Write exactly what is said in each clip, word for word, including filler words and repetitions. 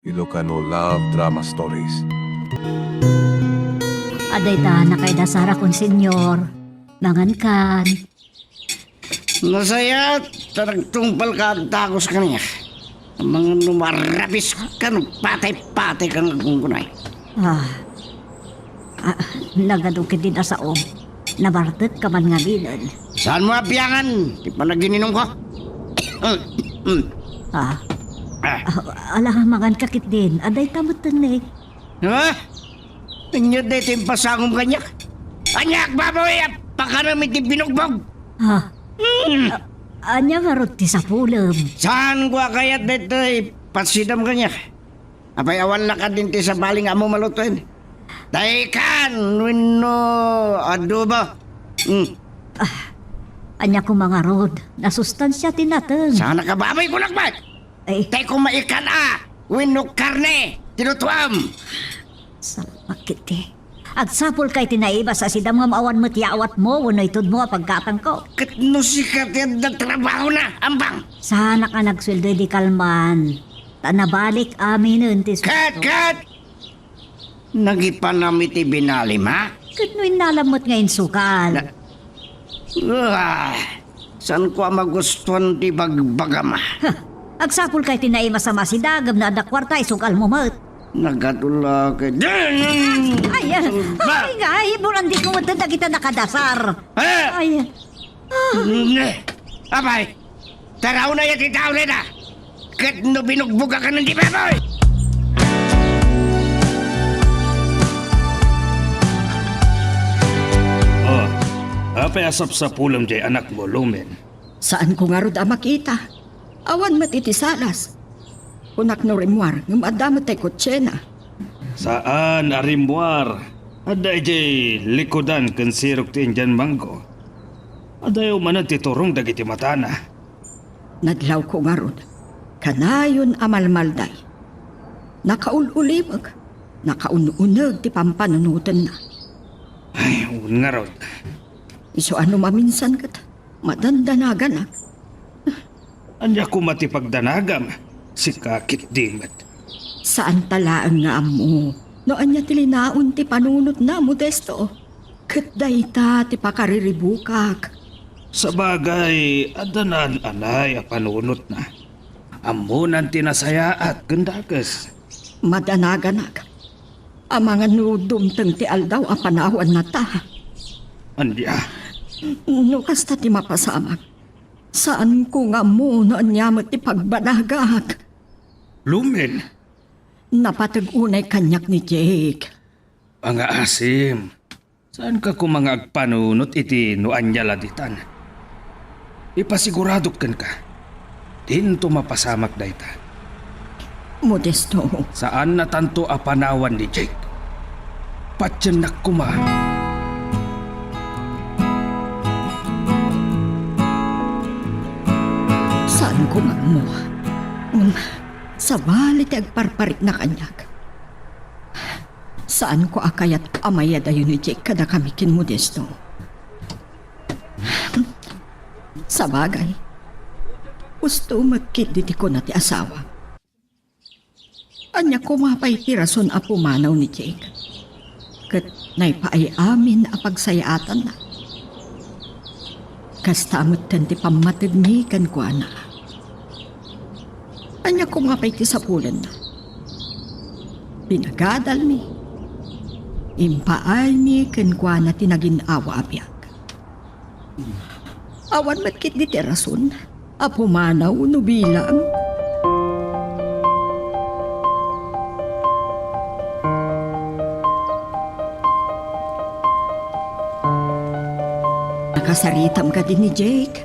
Ilocano Love Drama Stories. Adda ita nakaidasar a kon, Señor. Mangankan. Nasayaat ta nagtungpalka a dagus kaniak. Amangan no marabis ka no patay-patay ka nga agkunkunay. Ah. Ah, nagadu ketdin a sao. Nabartek ka man ngaminen. Saanmo a biangan ti panagininumko? Ah. Ah. Ah, ala, mangan ka ketdin. Adda ita metten ni. Ha? Ania daytoy impasangom kaniak? Ania, agbabawi a pakanam iti binugbog? Ha? Hmm. A-, ania ngarud ti sapulem? Saanko a kayat daytoy pasidam kaniak? Apay, awan lakad iti sabali nga ammo malutoen? Daykan wenno adobo? Hmm. Ah, ania koma ngarud? Nasustansia ti nateng. Saan a kababoy, kunak met? Ay. Tay koma ikan a wenno karne ti lutoam. Salakit ti. Agsapulka iti naibas a sidam ngem awan met yaawatmo wenno itudmo a paggatangko. Ket no sika ti adda trabahona, ambang. Saanak a nagsueldo idi kalman, ta nabalik aminen ti sueldo. Ket, ket! Nagipanam iti binalim, ha? Ket no innalam met nga insukal. Na-, Ah, saanko a magustuan ti bagbagam, ah. Huh, agsapulka iti naibas a masidagem no adda kuarta, isugalmo met. Nagadu la ket. Ay, ah, Ba? Ay, nga, iburan di ko met dagita nakadasar. Ah! Ay, ah. Ne, apay, taraw na ya ti tao na ita. Ket no binugbogakan ti baboy! Oh, apay a sapsapulem diay anakmo, Lumen? Saanko ngarud a makita. Awan met iti salas. Kunak no rimmuar, ngem adda met tay kotsena. Saan a rimmuar. Adda idiay likudan ken sirok ti Indian mango. Adayo manen ti turong dagiti matana. Nadlawko ngarud, kanayon a malmalday. Nakaul-ulimeg, nakaun-uneg ti pampanunotenna. Ay, wen ngarud. Isu a no maminsan ket madandanaganak. Ania koma ti pagdanagam? Sika ketdi met. Saanta laeng nga ammo no ania ti linaon ti panunotna, Modesto. Ket dayta ti pakariribukak. Sabagay, adda naan-anay a panunotna. Ammonan ti nasayaat ken dakes. Madanaganak. Amangan no dumteng ti aldaw a panawanna ta. Ania? No kasta ti mapasamak, saanko nga ammo no ania met ti pagbanagak. Lumen. Napateg unay kaniak ni Jake. Pangaasim, saanka koma nga agpanunot iti no ania la ditan. Ipasiguradok kenka, dinto mapasamak dayta. Modesto. Saannatanto a panawan ni Jake. Patiennak koma. Saanko nga ammo. Ngem sabali ti agparparikna kaniak. Saanko a kayat a mayadayo ni Jake kadakami ken Modesto. Sabagay, husto met ketdi ti kuna ti asawa. Ania koma pay ti rason a pumanaw ni Jake? Ket naipaay amin a pagsayaatanna. Kasta metten ti pammategmi kenkuana. Ania koma pay ti sapulenna? Pinagadalmi. Impaaymi kenkuana ti nagin-awa a biag. Awan met ketdi ti rason a pumanaw no bilang. Nakasaritam kadi ni Jake?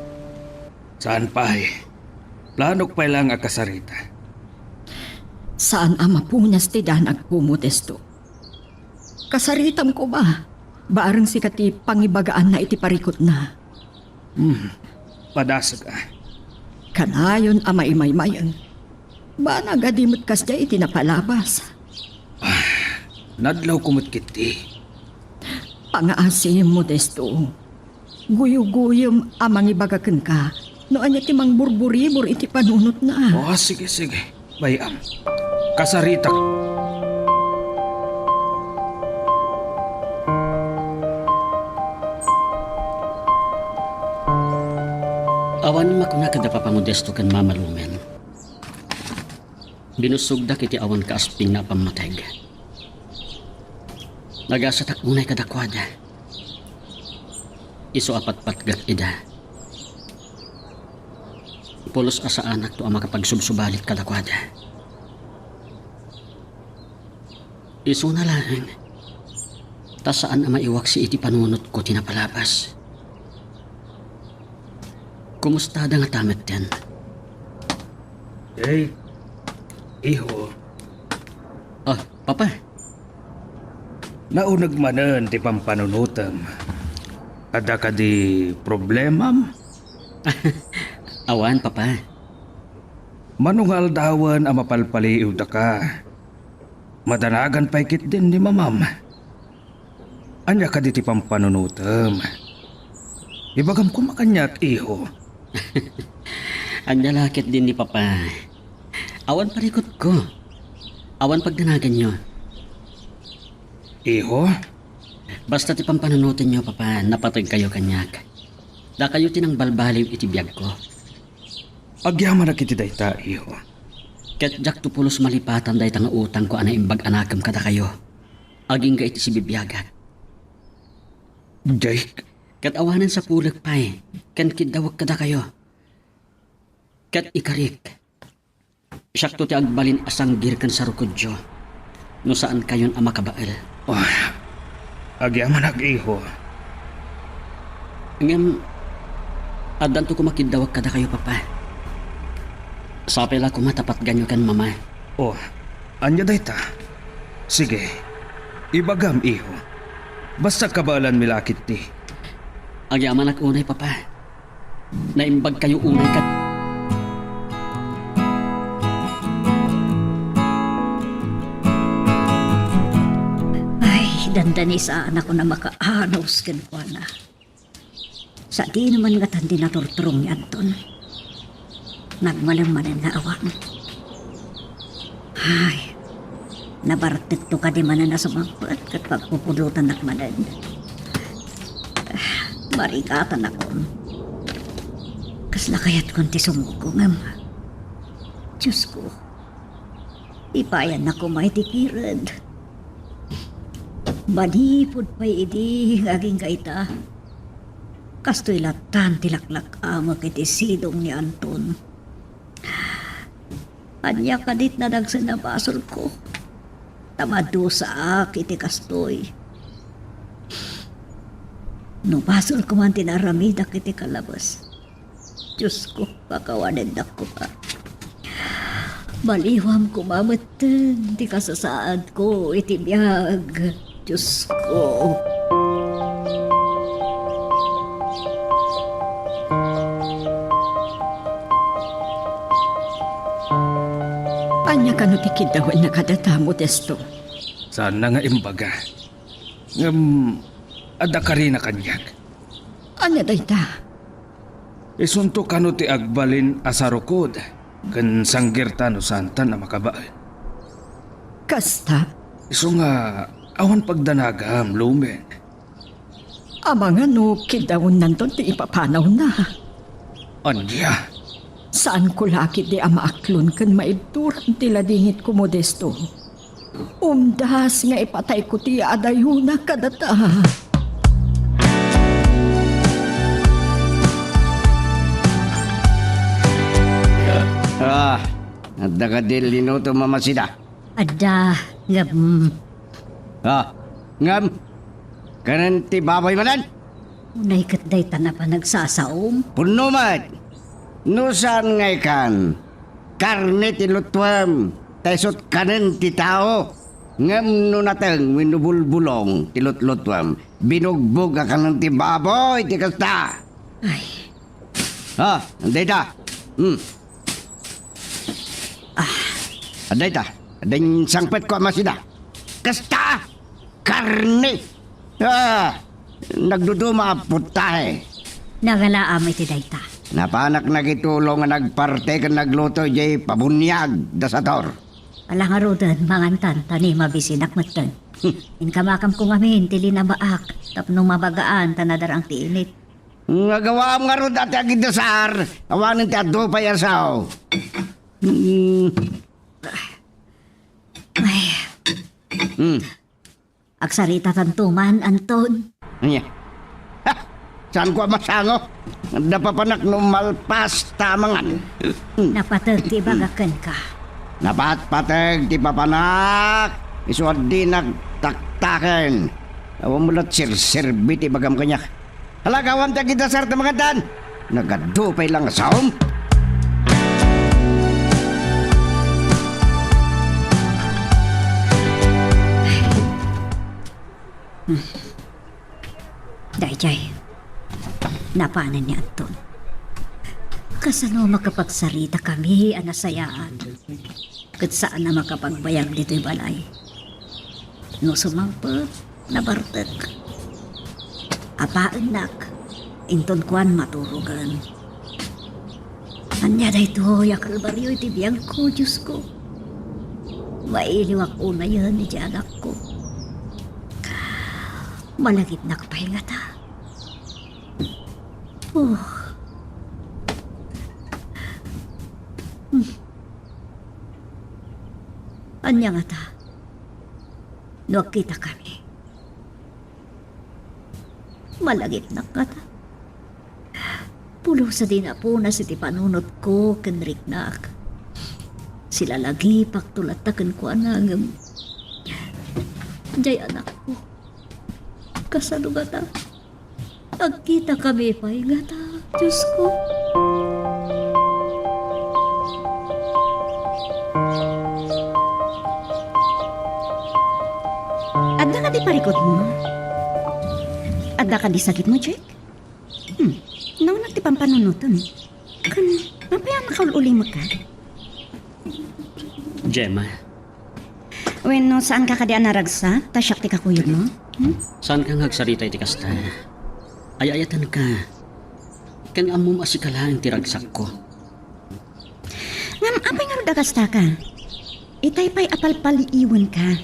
Saan pay. Planok pay laeng a kasarita. Saan a mapunas ti danagko, Modesto. Kasaritam koma. Bareng sika ti pangibagaanna iti parikutna. Hmm. Padasek a. Kanayon a maimaymayen. Banag a di met kasdiay iti napalabas. Ah, nadlawko met ketdi. Pangaasim, Modesto. Guyugoyem a mangibaga kenka no ania ti mangburburibur iti panunotna. Oh, sige, sige. Bay-am, kasaritak. Awan makuna kada Papa Modesto ken Mama Lumen. Binussogdak iti awan kaaspingna a pammateg. Nagasatak unay kadakuada. Isu a patpatgak ida. Pulos a saanakto a makapagsubsubalit kadakuada. Isuna laeng, ta saan a maiwaksi iti panunotko ti napalabas. Kumusta da ngata metten? Eh, iho. Ah, Papa. Nauneg manen ti pampanunotem. Adda kadi problemam? Awan, Papa. Mano nga aldawen a mapalpaliiw daka, madanagan pay ketdin ni Mamam. Ania kadi ti pampanunotem? Ibagam koma kaniak, iho. Ania la ketdin ni Papa? Awan parikutko. Awan pagdanaganyo. Iho? Basta ti pampanunotenyo, Papa, napategkayo kaniak. Dakayo ti nangbalbaliw iti biagko. Agyamanak iti dayta, iho. Ket diakto pulos malipatan dayta nga utangko a naimbag a nakem kadakayo, agingga iti sibibiagak. Jake. Ket awanen sapulek pay, ken kiddawek kadakayo. Ket ikarik, siakto ti agbalin a sanggir ken sarukodyo, no saankayon a makabael. Oh, agyamanak, iho. Ngem, addanto koma kiddawek kadakayo, Papa. Sapay la koma ta patganyo ken Mama. Oh, ania dayta? Sige, ibagam, iho. Basta kabaelanmi la ketdi. Agyamanak unay, Papa. Naimbagkayo unay kad- Ay, dandanisaan ako a makaanus kenkuana. Sadino man ngatan ti naturturong ni Anton. Nagmalem manen nga awan. Ay, nabartekto kadi manen a sumangpet ket pagpupudotanak manen. Marikatanakon. Kasla kayatkon ti sumuko ngem, Diosko, ipayannak koma iti kired. Manipud pay idi nga agingga ita, kastoy lattan ti laklak-amek iti sidong ni Anton. Ania kadit nadagsen a basolko? Ta madusaak iti kastoy. No basolko man ti naaramidak iti kalabes, Diosko, pakawanennak koma. Baliwam koma metten ti kasasaadko iti biag, Diosko. Ania kano ti kiddawenna kadata, Modesto? Saanna nga imbaga. Ngem, adda karina kaniak. Ania dayta? Isunto kano ti agbalin a sarukod ken sanggirta no saantan a makabaen. Kasta? Isu nga awan pagdanagam, Lumen. Amangan no kiddawennanton ti ipapanawna. Ania? Saanko la ketdi a maaklon ken maibturan ti ladingitko, Modesto. Umdas nga ipatayko ti adayona kadata. Ah, adda kadi linutom a masida? Adda, ngem. Ah, ngem? Kanen ti baboy manen? Unay ket dayta a panagsasaom? Punno met. No saan nga ikan, karne ti lutwem, ta isut' kanen ti tao. Ngem no nateng wenno bulbulong ti lutlutuem, binugbog a kanen ti baboy ti kasta. Ay. Ah, adda ita. Hmm. Ah. Adda ita. Adda insangpetko a masida. Kasta! Karne! Ah, nagduduma a putahe. Nagalaam iti dayta. Napanak nakitulong nga nagparte ken nagluto idiay pabuniag da Sator. Ala ngaruden, mangantan, ta ni mabisinak metten. Inkamakamko ngamin ti linabaak tapno mabagaan ta nadarang ti init. Nga gawaam ngarud a ti agidasar, awanen ti adu pay a sao. Hmm. Ay. Hmm. Agsaritatanto man, Anton. Ania? Ha! Saanko a masango? Adda papanak no malpas ta amangan. Hmm. Napateg ti ibagak kenka. Napatpateg ti papanak, isu a dinak taktaken. Awan mo la't serserbi ti ibagam kaniak. Hala, gawan ti agidasar ta mangantan. Nagadu pay lang a saom. Daydiay, napanen ni Anton. Kasano makapagsarita kami a nasayaat? Ket saan a makapagbayag ditoy balay. No sumangpet, nabartek. Apaennak, inton kuan maturogen. Ania daytoy a kalbario iti biagko, Diosko? Mailiwak unayen iti anakko. Malagipnak pay ngata. Oh. Hmm. Ania ngata? No agkitakami, malagipnak ngata. Pulos a di napunas iti panunotko ken riknak. Silalagipakto latta kenkuana ngem diay anakko. Kasano ngata? Agkitakami pay ngata, Diosko. Adda kadi parikutmo? Adda kadi sakitmo, Jake? Hmm, naunag ti pampanunotem. Kan, apay a nakaul-ulimekka? Gemma. Wenno, saanka kadi a naragsak, ta siak ti kakuyogmo? Hmm? Saanka nga agsarita iti kasta? Ay-ayatenka. Ken ammom a sika laeng ti ragsakko. Ngem apay ngarud a kastaka? Itay pay a palpaliiwenka.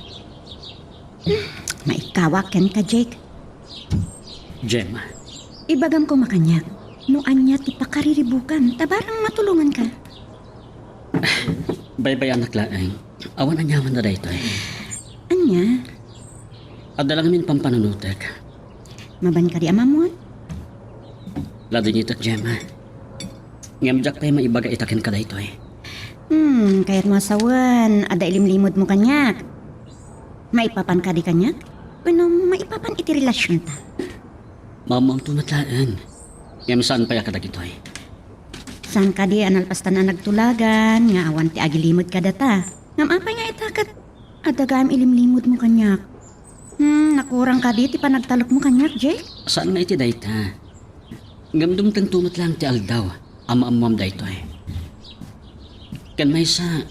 Hmm, maikawak kenka, Jake. Gemma. Ibagam koma kaniak, no ania ti pakariribukam, ta barang matulonganka. Baybay-anak laeng. Awan aniamanna daytoy. Ania? Adda la ngamin pampanunotek. Mabain kadi a maammoan? Ladingitek, Gemma. Ngem diak pay maibaga ita kenka daytoy. Hmm, kayatmo a sawen, adda ilimlimodmo kaniak. Maipapan kadi kaniak? Wenno maipapan iti relasionta? Maammoamto met laeng. Ngem saan pay a kadagitoy. Saan kadi a nalpastan a nagtulagan nga awan ti agilimod kadata? Ngem apay nga ita ket adda gayam ilimlimodmo kaniak? Hmm, nakurang kadi ti panagtalekmo kaniak, Jake? Saan nga iti dayta. Ngem dumtengto met laeng ti aldaw a maammoam daytoy. Ken maysa,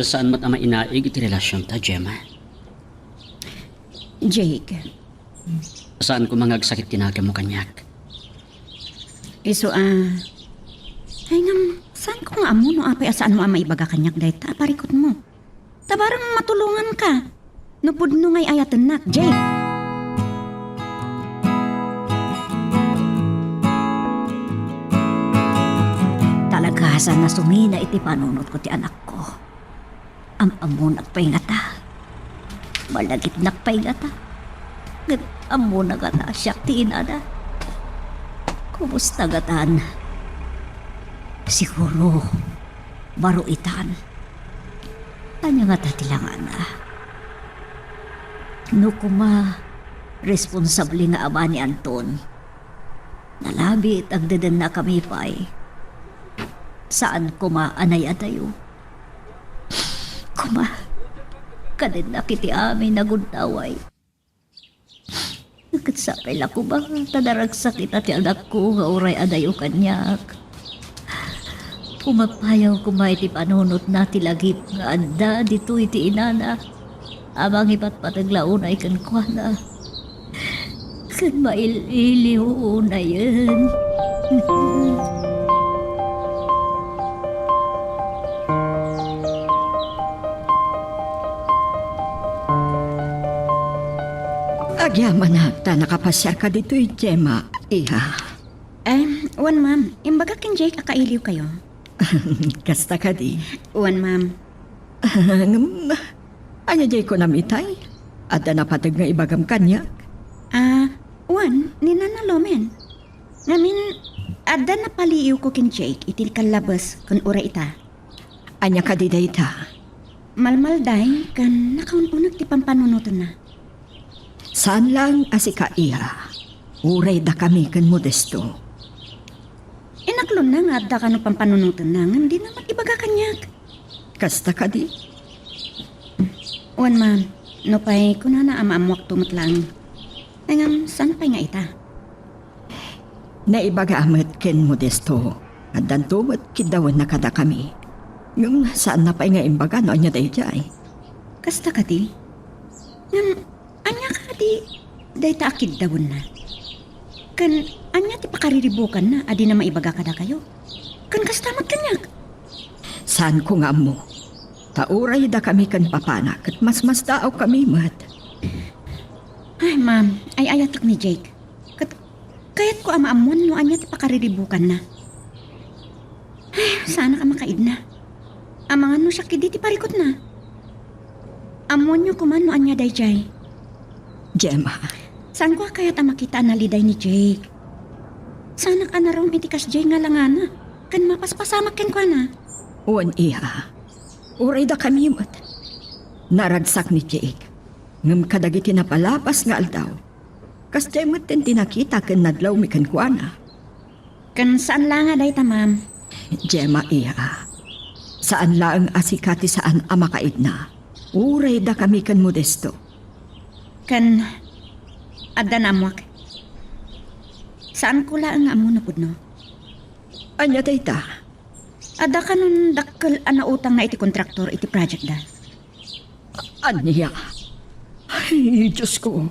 saan met a mainaig iti relasionta, Gemma. Jake. Saan koma nga agsakit ti nakemmo kaniak. Isu a, ay ngem, saanko nga ammo no apay a saanmo a maibaga kaniak dayta a parikutmo. Ta barang matulonganka no pudno nga ay-ayatennak, Jake. Talaga, saan a sumina iti panunotko ti anakko. Am-ammonak pay ngata. Malagipnak pay ngata. Ngem ammona ngata a siak ti inana. Kumusta ngatan? Siguro, baro itan. Ania ngata ti langana? No koma, responsable nga ama ni Anton. Nalabit, agdedennakami pay. Saan koma a nayadayo. Koma, kadennak iti amin a gundaway. Ket sapay la koma ta naragsak ita ti anakko nga uray adayo kaniak. Pumagpayaw koma iti panunotna ti lagip nga adda ditoy ti inana a mangipatpateg la unay kenkuana. Ken mail-iliw unayen. Agyamanak ta nakapasiarka ditoy, Gemma, iha. Em, wen, ma'am. Imbagak ken Jake a kailiwkayo. Kasta kadi? Wen, ma'am. Ngem, ania diay kunam itay? Adda napateg nga ibagam kaniak? Ah, wen, ni Nana Lomen. Ngamin, adda napaliiwko ken Jake iti kallabes ken uray ita. Ania kadi dayta? Malmalday ken nakaun-uneg ti pampanunotenna. Saan laeng a sika, iha. Uray dakami ken Modesto. Inaklonna nga adda kano pampanunotenna ngem dina met ibaga kaniak. Kasta kadi? Wen, ma'am. Nupay kunana a maammuakto met laeng. Ngem saan pay nga ita? Naibaga met ken Modesto. Addanto met kiddawenna kadakami. Ngem saanna pay nga imbaga no ania daydiay. Kasta kadi? Ngem ania kadi dayta a kiddawenna? Ken ania ti pakariribukanna a dina maibaga kadakayo? Ken kasta met kaniak? Saanko nga ammo. Ta uray dakami ken papana ket masmasdaawkami met. Ay, ma'am, ay-ayatek ni Jake. Ket kayatko a maammuan no ania ti pakariribukanna. Ay, saanak a makaidna. Amangan no siak ketdi ti parikutna. Ammoanyo koma no ania daydiay. Gemma. Saanko a kayat a makita a naliday ni Jake. Saanak a narum iti kasdiay nga langana ken mapaspasamak kenkuana. Wen, iha. Uray dakami met. Naragsak ni Jake. Ngem kadagiti napalabas nga aldaw, kasdiay metten ti nakita ken nadlawmi kenkuana. Ken saan la nga dayta, ma'am. Gemma, iha. Saan laeng a sika ti saan a makaidna. Uray dakami ken Modesto. Ken adda naammuak. Saanko laeng nga ammo no pudno. Ania dayta? Adda kanon dakkel a nautangna iti kontraktor iti projectda. Ania? Ay, Diosko.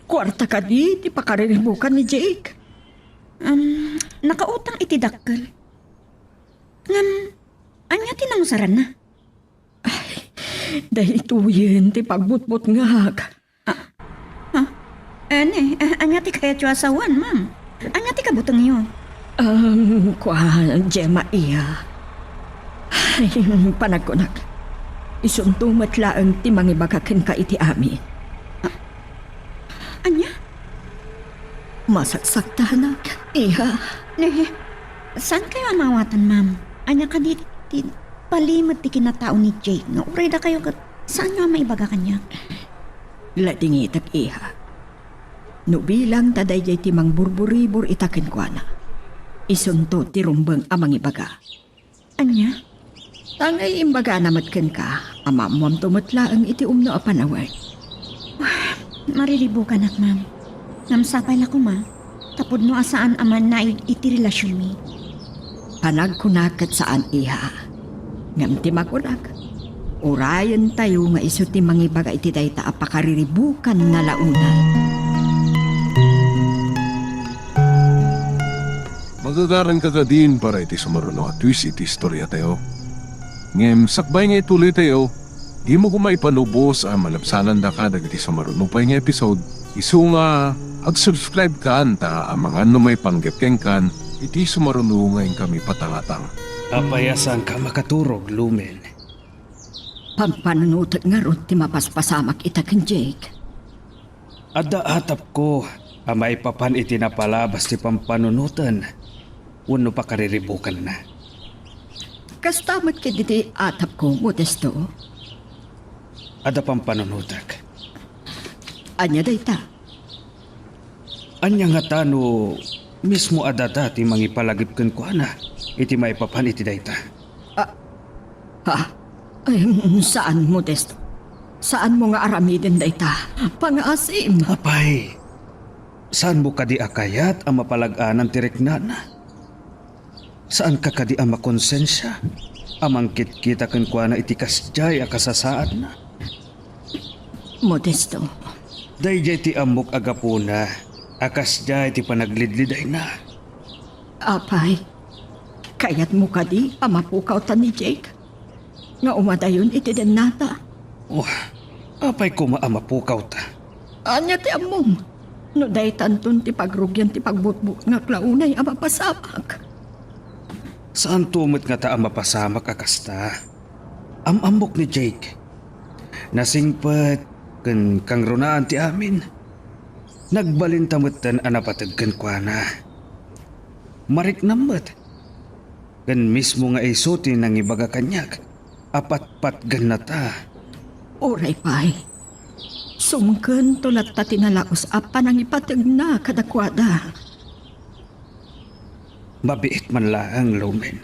Kuarta kadi ti pakariribukan ni Jake? Um, nakautang iti dakkel. Ngem, ania ti nangusaranna? Ay, daytoyen ti pagbutbutngak. Ah, ah, ania, ah, ania ti kayatyo a sawen, ma'am? Ania ti kabutengyo? Um, kua, Gemma, iha. Ay, panagkunak. Isunto met laeng ti mangibaga kenka iti amin. Ah, ania? Masaksaktanak, iha. Ne, saan kayo a maawatan, ma'am? Ania kadi ti palimed ti kinatao ni Jake nga uray dakayo ket saanyo a maibaga kaniak? Ladingitek, iha. No bilang ta daydiay ti mangburburibor ita kenkuana, isunto ti rumbeng a mangibaga. Ania? Angay imbagana met kenka a maammuamto met laeng iti umno a panawen. Mariribukanak, ma'am. Ngem sapay la koma, ta pudno a saan a mannaig iti relasionmi. Panagkunak ket saan, iha. Ngem ti makunak, urayentayo nga isu ti mangibaga iti dayta a pakariribukan nga launay. Magagaranka kadin para iti sumaruno a twist iti istoriatayo. Ngem sakbay nga ituloytayo, dimo koma ipanubos a malabsanandaka dagiti sumaruno pay nga episode. Isu nga, ag-subscribe kan ta amangan no maipanggep kenkan iti sumaruno nga inkami patangatang. Apay a saanka makaturog, Lumen? Pampanunotek ngarud ti mapaspasamak ita ken Jake. Adda atapko a maipapan iti napalabas ti pampanunoten wenno pakariribukanna. Kasta met ket iti atapko, Modesto. Adda pampanunotek. Ania dayta? Ania ngata no mismo a data ti mangipalagip kenkuana iti maipapan iti dayta? Ah, ha? Em, saan, Modesto. Saanmo nga aramiden dayta. Pangaasim. Apay, saanmo kadi a kayat a mapalag-anan ti riknana? Saanka kadi a makonsensia a mangkitkita kenkuana iti kasdiay a kasasaadna? Modesto. Daydiay ti ammok a gapuna a kasdiay ti panaglidlidayna. Apay, kayatmo kadi a mapukawta ni Jake nga umadayon iti dennata? Oh, apay koma a mapukawta? Ania ti ammom? No daytanton ti pagrugian ti pagbutbutngak la unay a mapasamak. Saanto met ngata a mapasamak a kasta. Am-ammok ni Jake. Nasingpet ken kangrunaan ti amin. Nagbalinta metten a napateg kenkuana. Mariknam met. Ken mismo nga isu ti nangibaga kaniak a patpatgennata. Uray pay, sumkento latta ti nalaus a panangipategna kadakuada. Mabiit man laeng, Lumen.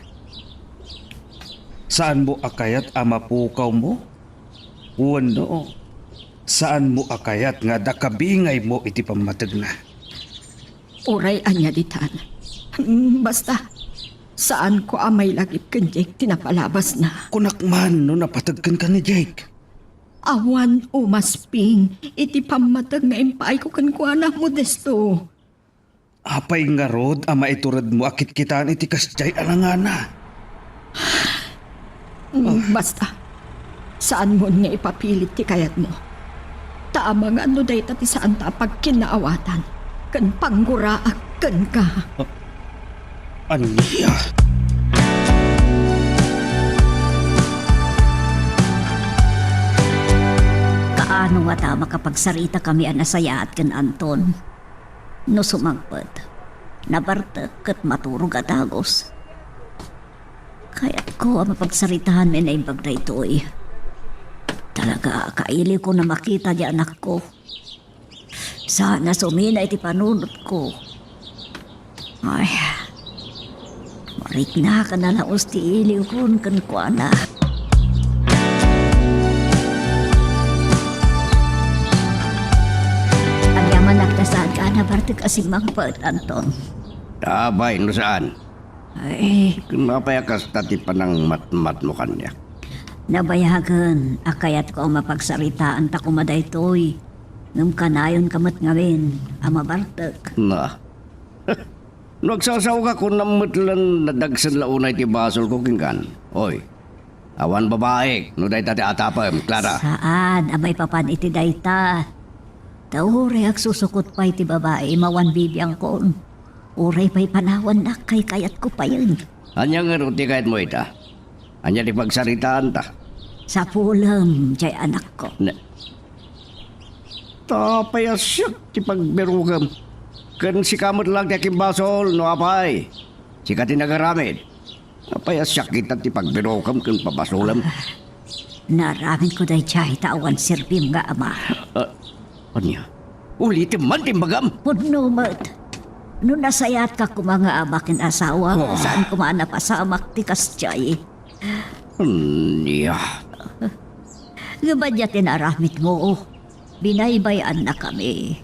Saanmo a kayat a mapukawmo? Wenno, saanmo a kayat nga adda kabingaymo iti pammategna? Uray ania ditan. Hmm, basta, saanko a mailagip ken Jake ti napalabasna. Kunak man no napateg kenka ni Jake. Awan umasping iti pammateg nga impaayko kenkuana, Modesto. Apay ngarud a maituredmo a kitkitaan iti kasdiay a langana? Mm, basta, saanmon nga ipapilit ti kayatmo. Ta amangan no dayta ti saanta a pagkinnaawatan ken pangguraak kenka. Ania? Kaano ngata makapagsaritakami a nasayaat ken Anton? No sumangpet, nabartek ket maturog a dagus. Kayatko a mapagsaritaanmi a naimbag daytoy. Talaga, kailiwko a makita ti anakko. Saan a sumina iti panunotko. Ay, marikna ken nalaus ti iliwkon kenkuana. Agyamanak ta saanka a nabartek a simmangpet, Anton. Apay no saan? Ay. Ken apay a kasta ti panangmatmatmo kaniak? Nabayagen a kayatko a mapagsaritaanta koma daytoy. Ngem kanayonka met ngamin a mabartek. Na. No agsasaoka, kunam met laeng nadagsen la unay ti basolko kenkan. Oy, awan babaik no dayta ti atapem, Clara. Saan a maipapan iti dayta. Ta uray agsusukot pay ti babai, mawan bibiangkon. Uray pay panawannak, kaykayatko payen. Ania ngarud ti kayatmo ita? Ania ti pagsaritaanta? Sapulem, jay anakko. Ne-, Ta apay a siak ti pagbirokem? Ken sika met laeng ti akimbasol, no apay? Sika ti nagaramid. Apay a siak ita ti pagbirokem ken pabasolem? Ah, naaramidko daydiay ta awan serbim nga ama. Ah, ania? Ulitem man ti imbagam? Pudno met. No nasayaat ka koma nga ama ken asawa, Oh. saan koma a napasamak ti kasdiay. Ania? Ngem ania ti naaramidmo? Binaybay-annakami.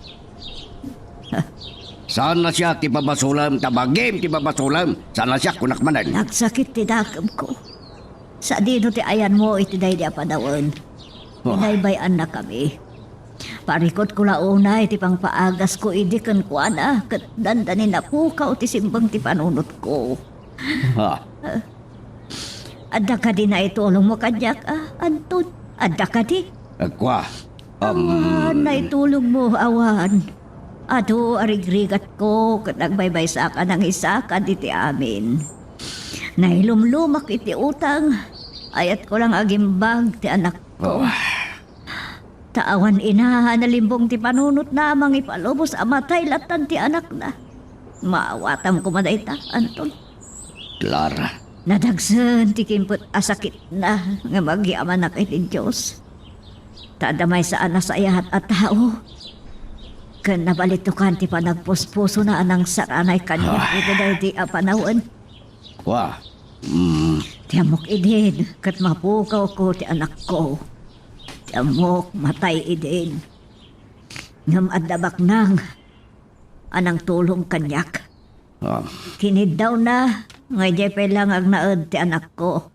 Saan a siak ti pabasolem, ta bagim ti pabasolem. Saan a siak, kunak manen. Nagsakit ti dakemko. Sadino ti ayanmo iti daydi a panawen? Oh. Binaybay-annakami. Parikutko la unay ti pangpaagasko idi kenkuana, ket dandani napukaw ti simbeng ti panunotko. Ha? Adda kadi naitulongmo kaniak, a, Anton? Adda kadi? Kua, um, Awan naitulongmo, awan. Adu a rigrigatko ket nagbaybaysakan a nangisakan iti amin. Nailumlumak iti utang. Ayatko lang agimbag ti anakko. Oh. Ta awan ina a nalimbong ti panunotna a mangipalubos a matay lattan ti anakna. Maawatam koma dayta, Anton. Clara. Nadagsen ti kimpet a sakitna nga magyamanak iti Dios. Ta adda maysa a nasayaat a tao. Ken nabalitukan ti panagpuspusona a nangsaranay kaniak Ah. iti daydi a panawen. Wa. Mm. Ti ammok idin, ket mapukawko ti anakko. Ti ammok, matay idin. Ngem adda baknang a nangtulong kaniak. Ah. Kiniddawna, nga idiay pay la nga agnaed ti anakko.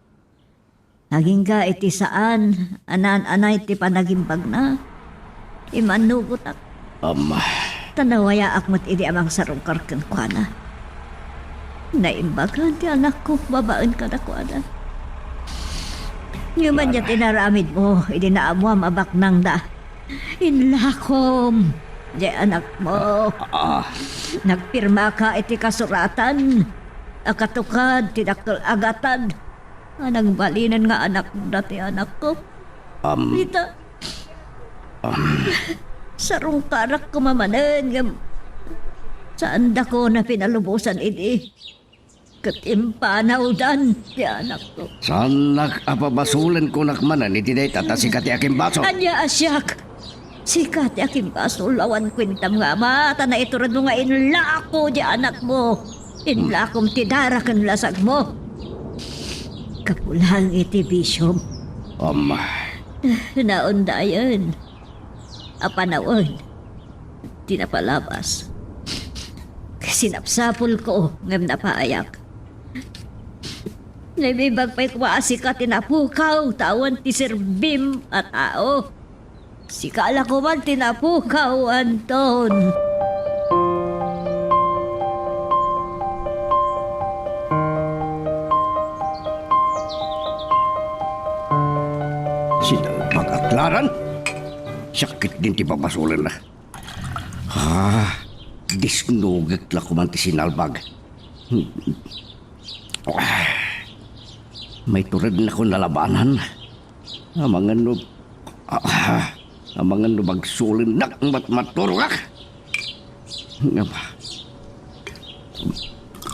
Agingga iti saan a naan-anay ti panagimbagna, immannugotak. Ama. Ta nawayaak met idi a mangsarungkar kenkuana. Naimbagan ti anakko babaen kadakuada. Ngem ania ti naaramidmo idi naammoam a baknangda? Inlakom, di anakmo. Ah. Nagpirmaka iti kasuratan a katukad ti dakkel a gatad a nagbalinen nga anakda ti anakko. Am. Rita, am. Sarungkarak koma manen ngem saandakon a pinalubosan idi. Ket impanawdan ti anakko. Saannak a pabasolen kunak manen iti dayta ta sika ti akimbasol. Ania a siak? Sika ti akimbasol, awan kuentam nga ama, ta naituredmo nga inlako ti anakmo. Inlakom ti dara ken lasagmo. Kapulang iti bisiom. Ama. Naundayen. A panawen ti napalabas. Sinapsapulko ngem napaayak. Naibibag pay koma a sika ti napukaw ta awan ti serbim a tao. Sika la koman ti napukaw, Anton. Sinalbag a klaran? Sakit din ti pabasolenna. Ah, disnogek la koman ti sinalbag. Hmm. Ah, maiturednakon a labanan. Amangan no, ah, amangan no bagsolennak, mat-, maturogak. Ngem,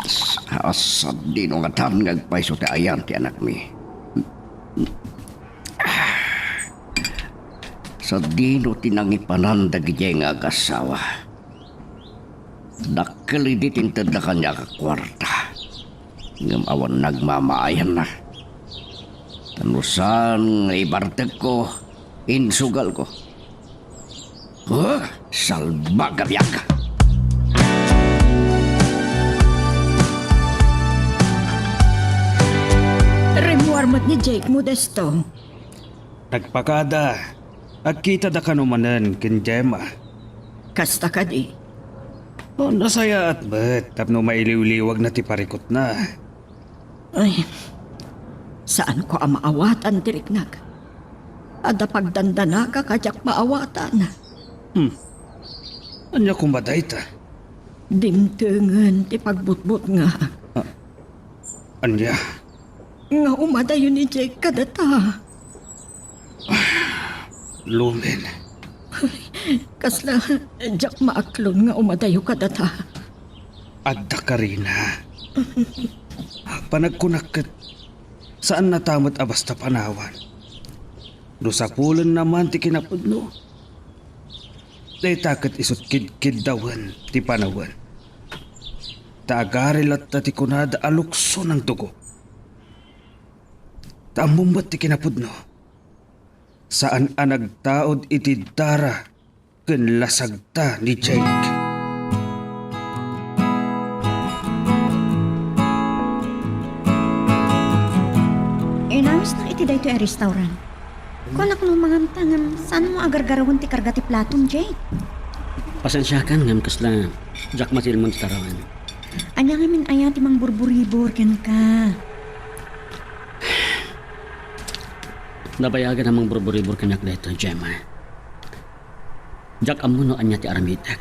sa-, sadino ngatan nga agpayso ti ayan ti anakmi? Sadino ti nangipanan dagidiay nga agassawa? Dakkel idi ti intedda kaniak a kuarta, ngem awan nagmamaayanna. Ta no saan nga ibartekko, insugalko. Huh? Salbag a biag! Rimmuar met ni Jake, Modesto. Nagpakada. Agkitada kano manen ken Gemma. Kasta kadi? O, nasayaat met tapno mailiwliwagna ti parikutna. Ay, saanko a maawatan ti riknak. Adda pagdandanaka a diak maawatan. Hmm. Ania koma dayta? Dimtengen ti pagbutbutngak. Ah, ania? Nga umadayo ni Jake kadata. Lumen. Kasla diak maaklon nga umadayo kadata. Adda karina. Panagkunak ket saannata met a basta panawan. No sapulenna man ti kinapudno, dayta ket isut' kidkiddawen ti panawen. Ta agari latta ti kunada a lukso nang dugo. Ta ammom met ti kinapudno. Saan a nagtaud iti dara ken lasagta ni Jake. Inawisnak iti daytoy a restaurant. Kunak no manganta ngem saanmo a gargarawen ti karga ti platom, Jake? Pasensiakan ngem kasla diak matilmon ti tarawen. Ania ngamin aya ti mangburburibor kenka? Nabayagen a mangburburibor kaniak daytoy, Gemma. Diak ammo no ania ti aramidek.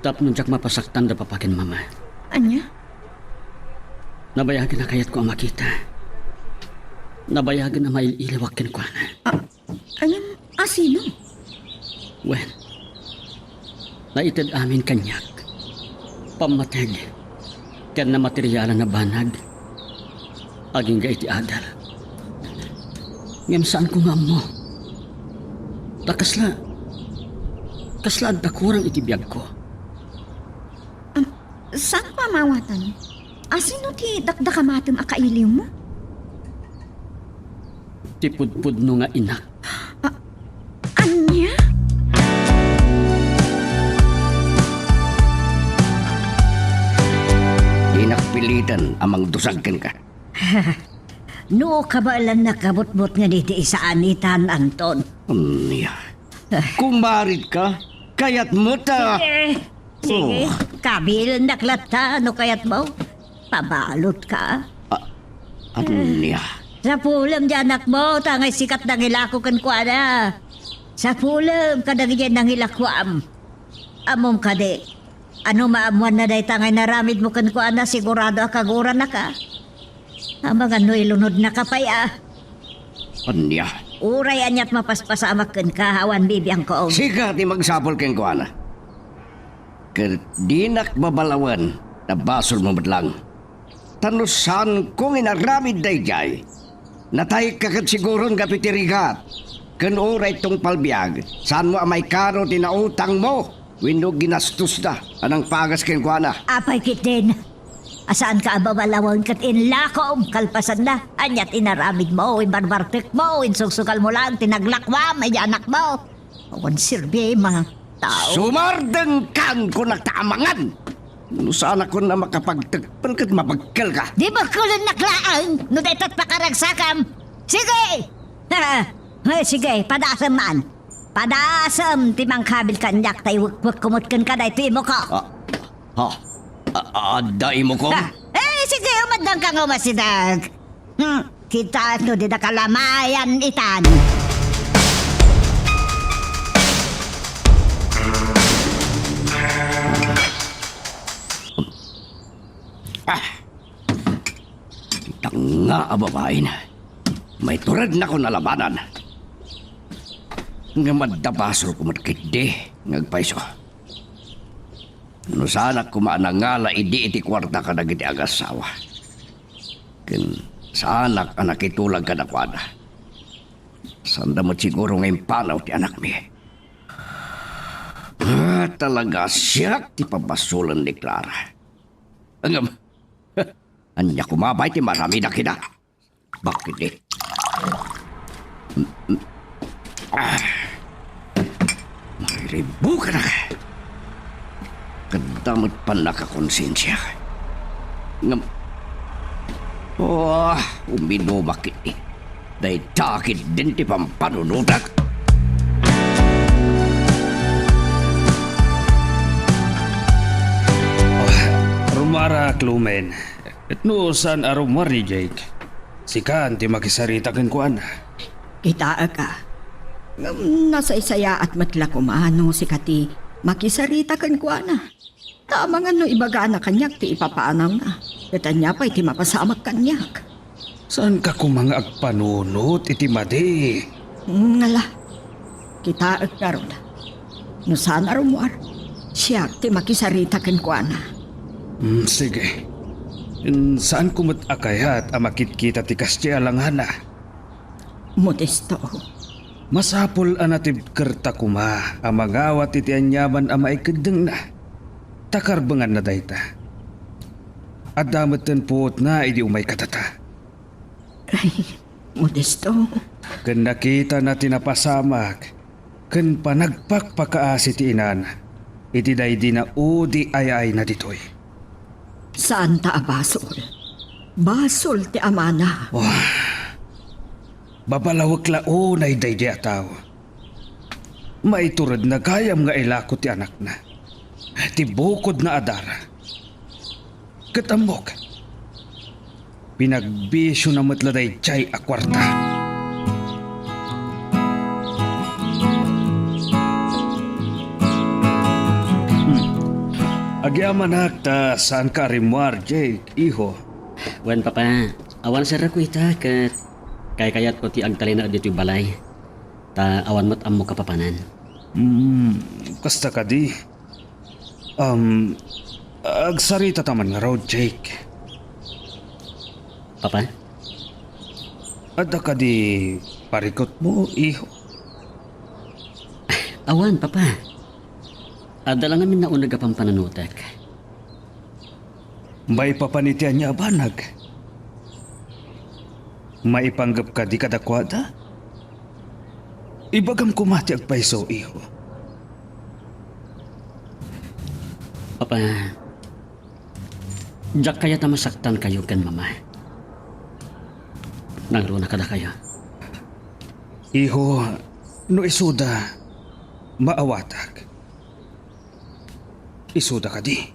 Tapno diak mapasaktan da papa ken mama. Ania? Nabayagen a kayatko a makita. Nabayagen a mail-iliwak kenkuana. A-, ngem asino? Wen, naited amin kaniak. Pammateg ken namaterialan a banag agingga iti adal. Ngem saanko nga ammo. Ta kasla, kasla adda kurang iti biagko. Am, saanko a maawatan? Asino ti dakdakamatem a kailiwmo? Ti pudpudno nga inak. A-, ania? Dinak piliten a mangdusag kenka. No kabaelannak a butbutngen iti isaanitan, Anton. Ania? Kumaritka? Kayatmo ta... Sige. Sige. Oh. Kabilendak latta no kayatmo. Pabalotka. A-, ania? Sapulem ti anakmo, ta angay sika ti nangilako kenkuana. Sapulem kadagiti nangilakuam. Ammom kadi, a no maammoanna dayta nga inaramidmo kenkuana, sigurado a kaguranaka. Amangan no ilunodnaka pay a. Ania? Uray aniat mapaspasamak kenka, awan bibiangko. Sika ti magsapul kenkuana. Ket dinak babalawen ta basolmo met lang. Ta no saanko nga inaramid daydiay, natayka ket siguron gapu iti rigat, ken uray tungpal biag, saanmo a maikano ti nautangmo wenno ginastosda a nangpagas kenkuana. Apay ketdin, a saanka a babalawen ket inlakom kalpasanna? Ania ti inaramidmo, imbarbartekmo, insugsugalmo lang ti naglakuam iti anakmo? Awan serbim a tao. Sumardengkan, kunak, ta amangan! No saanak a makapagtekpel ket mabekkelka. Di bekkelennak laeng no dayta ti pakaragsakam. Sige! Ay, sige, padasem man. Padasem ti mangkabil kaniak ta iwekwekko met kenka daytoy imuko. Ah, ha? A-, adda imukom? Ah, eh, sige, umaddanka nga umasideg. Hmm, kitaek no dida kalamayan itan. Ah! Danga a babain. Maiturednakon a labanan. Ngem adda basolko met ketdi nga agpayso. No saanak koma a nangala idi iti kuarta kadagiti agassawa. Ken saanak a nakitulag kadakuada. Saanda met siguro nga impanaw ti anakmi. Ah, talaga siak ti pabasolen ni Clara. Ngem, ania koma pay ti maramidak ida? Bakit eh? Ah. Mairibukanak. Kadda met pannakakonsensia. Ngem, ah, uminumak iti. Dayta ketdin ti pampanunotak. Ah, rummuarak, Lumen. Ket no saan a rummuar ni Jake, sikan ti makisarita kenkuana. Kitaek a. Ngem nasaysayaat met la koma no sika ti makisarita kenkuana. Ta amangan no ibagana kaniak ti ipapanawna, ket ania pay ti mapasamak kaniak? Saanka koma nga agpanunot iti madi? Ngala, kitaek ngarud. No saan a rummuar, siak ti makisarita kenkuana. Hmm, sige. Saanko met a kayat a makitkita ti kasdiay a langana. Modesto. Masapul a natibkerta koma a mangawat iti aniaman a maikeddengna, ta karbenganna dayta. Adda metten puotna idi umayka data. Ay, Modesto. Ken nakitana ti napasamak ken panagpakpakaasi ti inana iti daydi naudi a yaayna ditoy. Saanta a basol. Basol ti amana. Wah. Babalawek la unay daydi a tao. Maituredna gayam nga ilako ti anakna, ti bukodna a dara. Ket ammok, pinagbisiona met la daydiay a kuarta. Hmm. Agyamanak ta saanka a rimmuar, Jake, iho. Wen, Papa, awan serreko ita ket kaykayatko ti agtalinaed ditoy balay. Ta awan met ammok a papanan. Hmm, kasta kadi? Um, agsaritata man ngarud, Jake. Papa? Adda kadi parikutmo, iho? Awan, Papa. Adda la ngamin nauneg a pampanunotek. Maipapan iti ania a banag? Maipanggep kadi kadakuada? Ibagam koma ti agpayso, iho. Papa, diak kayat a masaktankayo ken Mama. Nangruna kadakayo. Iho, no isuda, maawatak. Isuda kadi?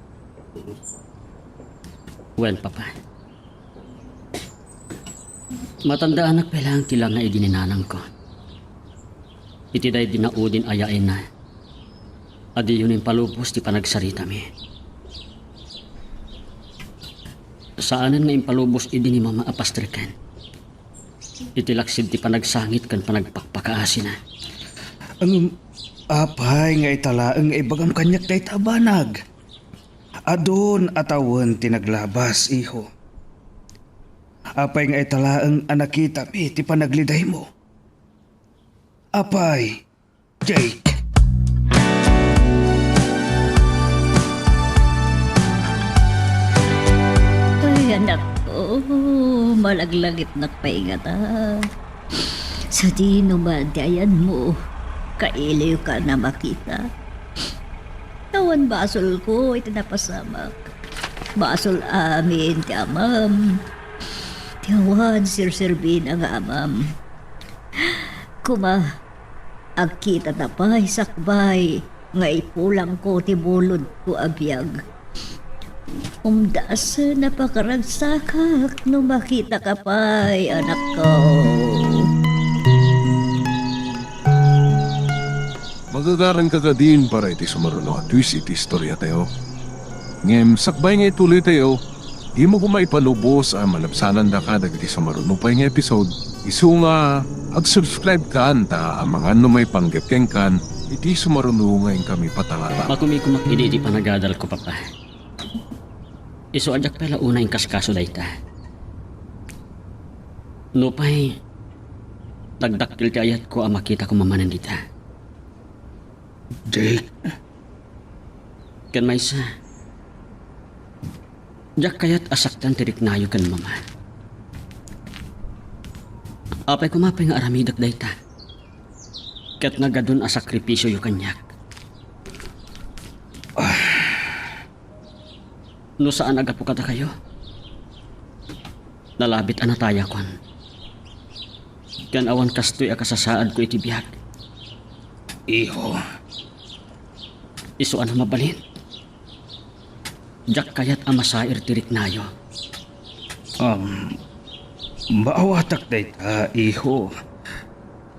Wen, Papa. Matandaanak pay laeng ti langna idi ni nanangko. Iti daydi naudin a yaayna, a diyo impalubos ti panagsaritami. Saanen nga impalubos idi ni Mama a pastreken iti laksid ti panagsangit ken panagpakpakaasina. Ngem apay nga ita laeng nga ibagam kaniak dayta a banag? Adun a tawen ti naglabas, iho. Apay nga ita laeng a nakitami ti panaglidaymo? Apay, Jake? Ay, anak ko, malaglagipnak pay ngata. Sadino man ti ayanmo, kailiwka a makita. Awan basolko iti napasamak. Basol amin ti amam. Ti awan serserbina nga amam. Koma, agkitata pay sakbay nga ipulangko ti bulodko a biag. Umdasen a pakaragsakak no makitaka pay, anakko. Magagaranka kadin para iti sumaruno a twist iti istoriatayo. Ngem sakbay nga ituloytayo, dimo koma ipalubos a malabsanandaka dagiti sumaruno pay nga episode. Isu nga, ag-subscribe kan ta amangan no maipanggep kenkan iti sumaruno nga inkami patalata. Makumikumak idi iti panagadalko, Papa. Isu a diak pay la unay inkaskaso dayta. Nupay, dakdakkel ti ayatko a makitako manen dita. Jake. Ken maysa, diak kayat a saktan ti riknayo ken Mama. Apay koma pay nga aramidek dayta? Ket nagadun a sakripisioyo kaniak. No saan a gapu kadakayo, nalabit a natayakon. Ken awan kastoy a kasasaadko iti biag. Iho. Isu a no mabalin, diak kayat a masair ti riknayo. Um, maawatak dayta, iho.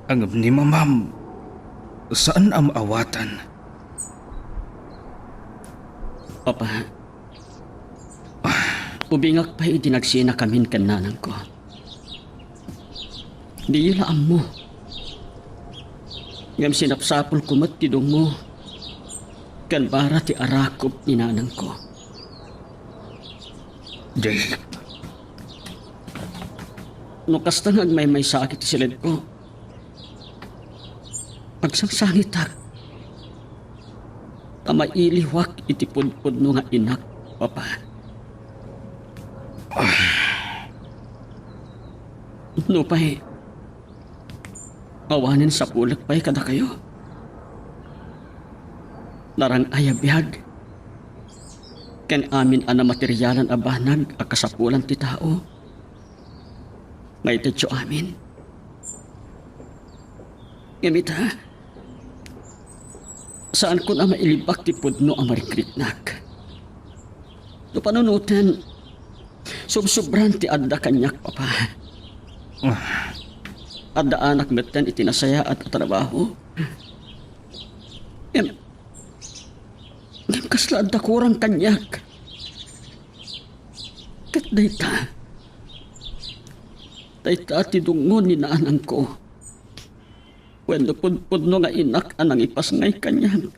Ngem ni Mamam, saan a maawatan. Papa, ubingak pay idi nagsinakamin ken nanangko. Diyo la ammo. Ngem sinapsapulko met ti dungngo ken bara ti arakop ni nanangko. Jake. No kasta nga agmaymaysaak iti siled ko, agsangsangitak ta mailiwak iti pudpudno nga inak, Papa. Nupay, awanen sapulek pay kadakayo. Narang-ay a biag ken amin a namaterialan a banag a kasapulan ti tao. Maitedyo amin. Ngem ita, saankon a mailibak ti pudno a marikriknak. No panunoten, sobsobran ti adda kaniak, Papa. Adda anak metten iti nasayaat a trabaho. Ngem, ngem kasla adda kurang kaniak. Ket dayta, dayta ti dungngo ni nanangko wenno pudpudno nga inak a nangipasngay kaniak.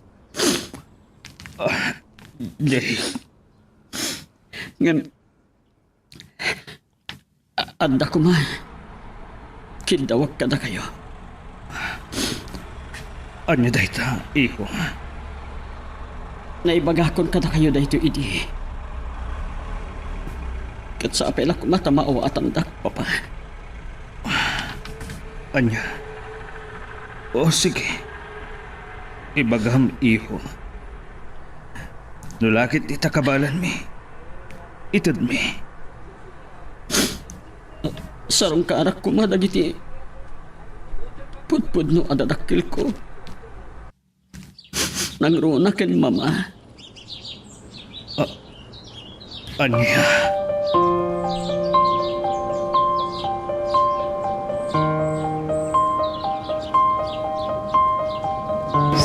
Ah, Jay. Ngem, a-, adda koma. Kiddawek kadakayo. Ania dayta, iho? Naibagakon kadakayo daytoy idi. Ket sapay la koma ta maawatandak, Papa. Ania? O, sige. Ibagam, iho. No la ket dita kabaelanmi, itedmi. Sarungkarak koma dagiti pudpudno a dadakkelko. Nangruna ken Mama. A-, ania?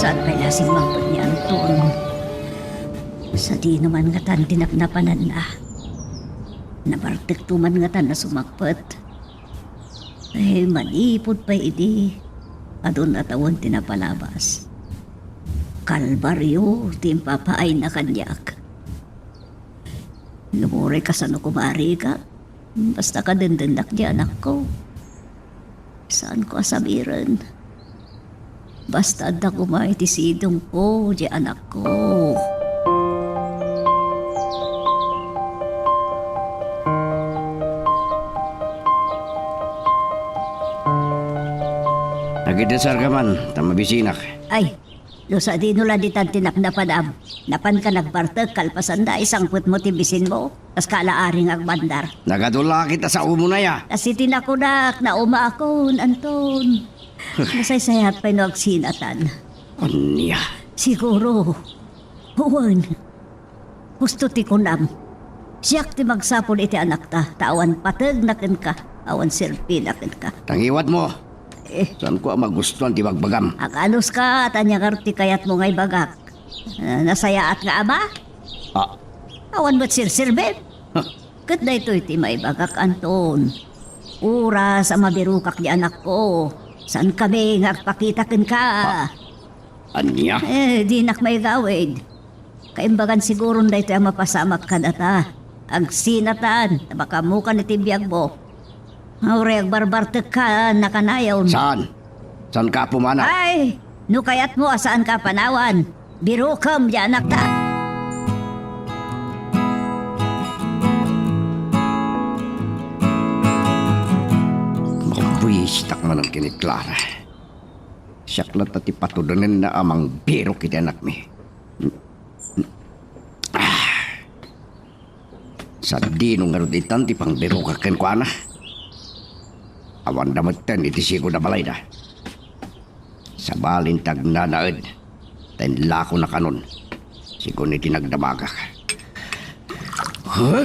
Saan pay la simmangpet ni Anton? Sadino man ngatan ti napnapananna? Nabartekto man ngatan a sumangpet? Ay, manipud pay idi, adun a tawen ti napalabas. Kalbario ti impapaayna kaniak. Ngem uray kasano koma a rigat, basta kadendennakon diay anakko. Saanko a sabiren. Basta adda koma iti sidongko diay anakko. Agidesarka man, ta mabisinak. Ay, no sadino la ditan ti napnapanam, napanka nagbartek kalpasan da, isangpetmo ti bisinmo, kas kalaari nga agmandar. Nagadu la kita sa umuna ya. Kas iti nakunak, naumakon, Anton. Nasaysayaat pay no agsinatan. Ania? Siguro. Wen. Husto ti kunam. Siak ti magsapul iti anakta, ta awan pategna kenka, awan serbina kenka. Tangiwatmo. Eh. Saanko a magustuan ti bagbagam. Aganuska, ta ania ngarud ti kayatmo nga ibagak? Ah, nasayaat nga ama? Ah. Awan met serserbim. Huh. Ket daytoy ti maibagak, Anton. Oras a mabirokak diay anakko, saankami nga agpakita kenka. Ah. Ania? Eh, dinak maigawid. Kaimbagan siguron daytoy a mapasamak kadata. Agsinatan, ta makaammokan iti biagmo. Uray agbarbartekka, nakanayon. Saan? Saanka a pumanaw? Ay, no kayatmo a saanka a panawan, birokem diay anakta. Mabuisitak manen ken ni Clara. Siak latta ti patudenenna a mangbirok iti anakmi. Ah. Sadino ngarud itan ti pangbirokak kenkuana? Awanda metten iti sigud a balayda. Sabalin ti agnanaed, ta inlakona kanon, sigun iti nagdamagak. Huh?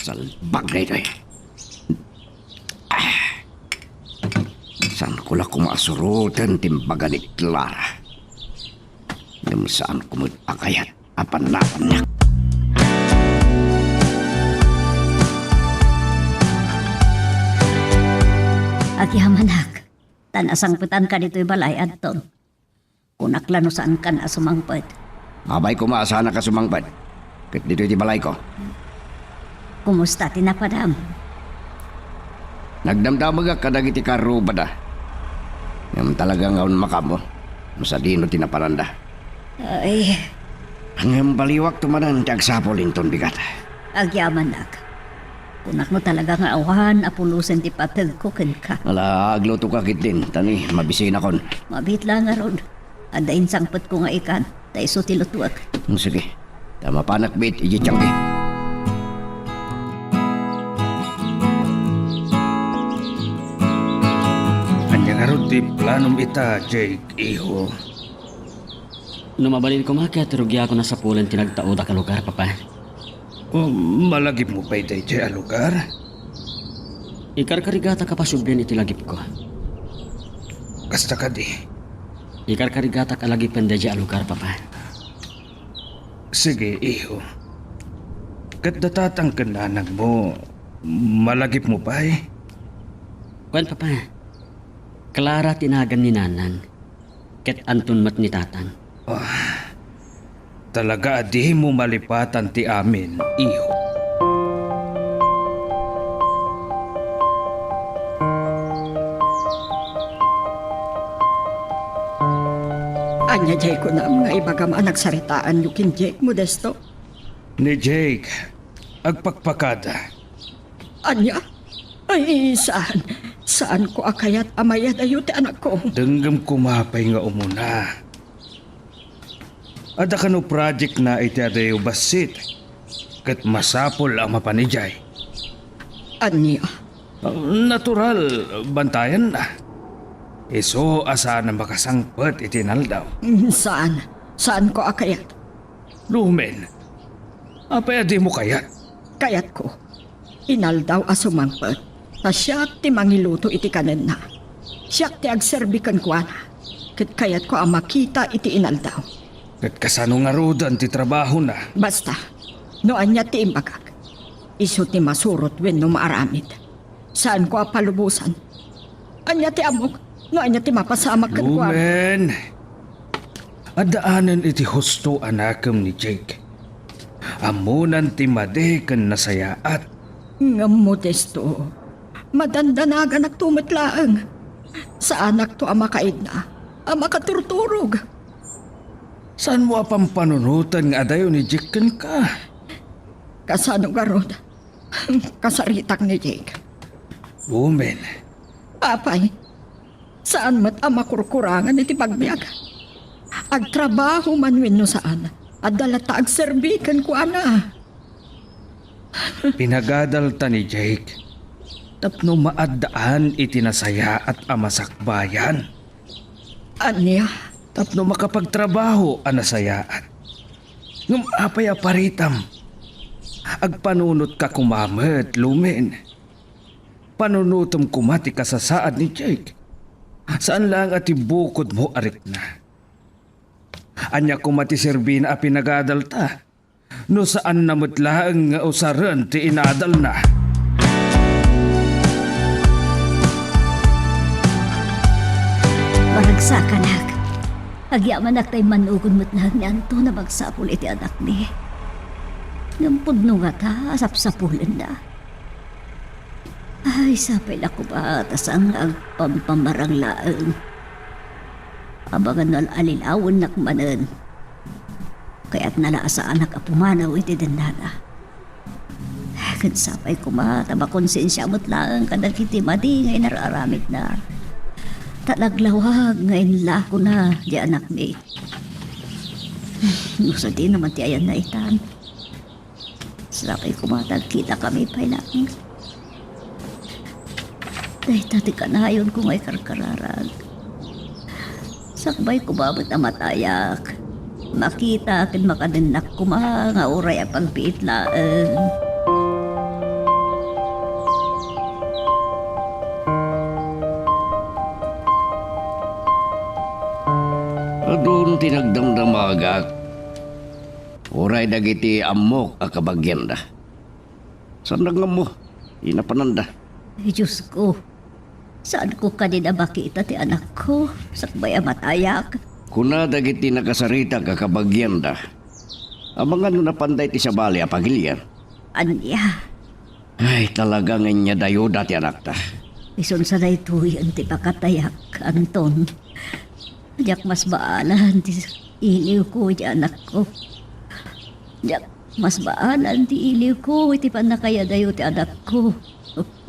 Salbag daytoy. Ah. Saanko la koma a suroten ti imbaga ni Clara. Ngem saanko met a kayat a panawannak. Agyamanak, ta nasangpetanka ditoy balay, Anton. Kunak la no saankan a sumangpet. Apay koma a saanak a sumangpet? Ket ditoy ti balayko. Kumusta ti napadam? Nagdamdamegak kadagiti karrubada. Ngem talaga nga unmakam, no sadino ti naparanda. Ay. Ngem baliwakto manen ti agsapul inton bigat. Agyamanak. Kunak no talaga nga awan a pulosen ti pategko kenka. Ala, aglutoka ketdin, ta ni mabisinakon. Mabiit la ngarud. Adda insangpetko nga ikan, ta isu ti lutuek. Mm, sige. Ta mapanak met idiay tiangki. Ania ngarud ti planom ita, Jake, iho? No mabalin koma ket rugiakon a sapulen ti nagtaudak a lugar, Papa. O, malagipmo pay daydiay a lugar? Ikarkarigatak a pasubli iti lagipko. Kasta kadi? Ikarkarigatak a lagipen daydiay a lugar, Papa. Sige, iho. Ket da tatang ken nanangmo, malagipmo pay? Wen, Papa. Clara ti nagan ni nanang. Ket Anton met ni tatang. Ah, talaga a dimo malipatan ti amin, iho. Ania diay kunam nga ibagam a nagsaritaanyo ken Jake, Modesto? Ni Jake, agpakpakada. Ania? Ay, saan. Saanko a kayat a mayadayo ti anakko. Denggem koma pay nga umuna. Adda kano project na iti adayo bassit. Ket masapul a mapan idiay. Ania? Natural, bantayan na. Isu a saan a makasangpet iti inaldaw. Mm, saan. Saanko a kayat. Rumen, apay a dimo kayat? Kayatko. Inaldaw a sumangpet, ta siak ti mangiluto iti kanenna. Siak ti agserbi kenkuana. ket kayatko a makita iti inaldaw. Ket kasano ngaruden ti trabahona? Basta, no ania ti imbagak, isu ti masurot wenno maaramid. Saanko a palubosan. Ania ti ammok no ania ti mapasamak kenkuana? Lumen, addaanen iti husto a nakem ni Jake. Ammonan ti madi ken nasayaat. Ngem Modesto, madandanaganakto met laeng. Saanakto a makaidna a makaturturog. Saanmo a pampanunoten nga adayo ni Jake kenka? Kasano garud? Kasaritak ni Jake. Umen. Apay, saan met a makurkurangan iti pagbiag. Agtrabaho man wenno saan, adda latta agserbi kenkuana. Pinagadalta ni Jake tapno maaddaan iti nasayaat a masakbayan. Ania? Tapno makapagtrabaho a nasayaat. Ngem apay a paritam? Agpanunotka koma met, Lumen. Panunotem koma ti kasasaad ni Jake. Saan laeng a ti bukodmo a rikna. Ania koma ti serbina a pinagadalta no saanna met laeng nga usaren ti inadalna? Maragsakanak. Agyamanak ta immannugon met laeng ni Anton a magsapul iti anakmi. Ngem pudno ngata a sapsapulenna. Ay, sapay la koma ta saan nga agpampamarang laeng. Amangan no al-alilawennak manen. Kayatna la a saanak a pumanaw iti dennana. Ket sapay koma ta makonsensia met laeng kadagiti madi nga inar-aramidna. Ta naglawag nga inlakona ti anakmi. No sadino man ti ayanna itan. Sapay koma ta agkitakami pay laeng. Dayta ti kanayonko nga ikarkararag. Sakbay koma met a matayak. Makita ken makadennak koma nga uray a pagbiit laeng. Adun ti nagdamdamagak. Uray dagiti ammok a kabagianda. Saan nga ammo ti napananda? Ay, Diosko. Saanko kadi a makita ti anakko, sakbay a matayak. Kuna dagiti nakasaritak a kabagianda, amangan no napanda iti sabali a pagilian. Ania? Ay, talaga nga inyadayoda ti anakta. Isun sa daytoyen ti pakatayak, Anton. Diak masbaalan ti iliwko iti anakko. Diak masbaalan ti iliwko iti pannakayadayo ti anakko.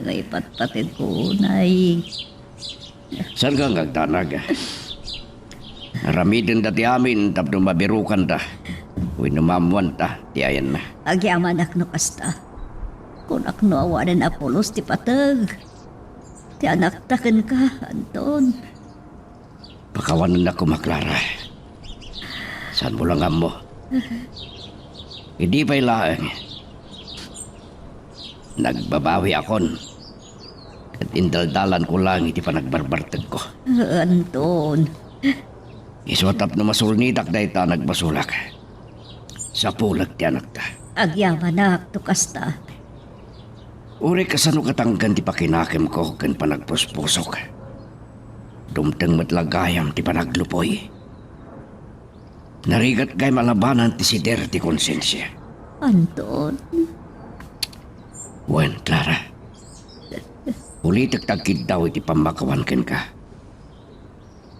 Nga ipatpateg ko unay. Saan nga agdanag? Aramidenda ti amin tapno mabirokanta wenno maammoanta ti ayanna. Agyamanak no kasta. Kunak no awanen a pulos ti pateg ti anakta kenka, Anton. Pakawanennak koma, Clara. Saanmo la nga ammo? Idi pay laeng, nagbabawiakon ket indaldalanko laeng iti panagbarbartegko. Anton. Isu a tapno masulnitak dayta a nagbasolak, sapulek ti anakta. Agyamanak no kasta. Uray kasano katangken ti pakinakemko ken panagpuspusok, dumteng met la gayam ti panaglupoy. Narigat gayam a labanan ti sider ti konsensia. Anton. Wen, Clara. Ulitek ti agkiddaw iti pammakawan kenka.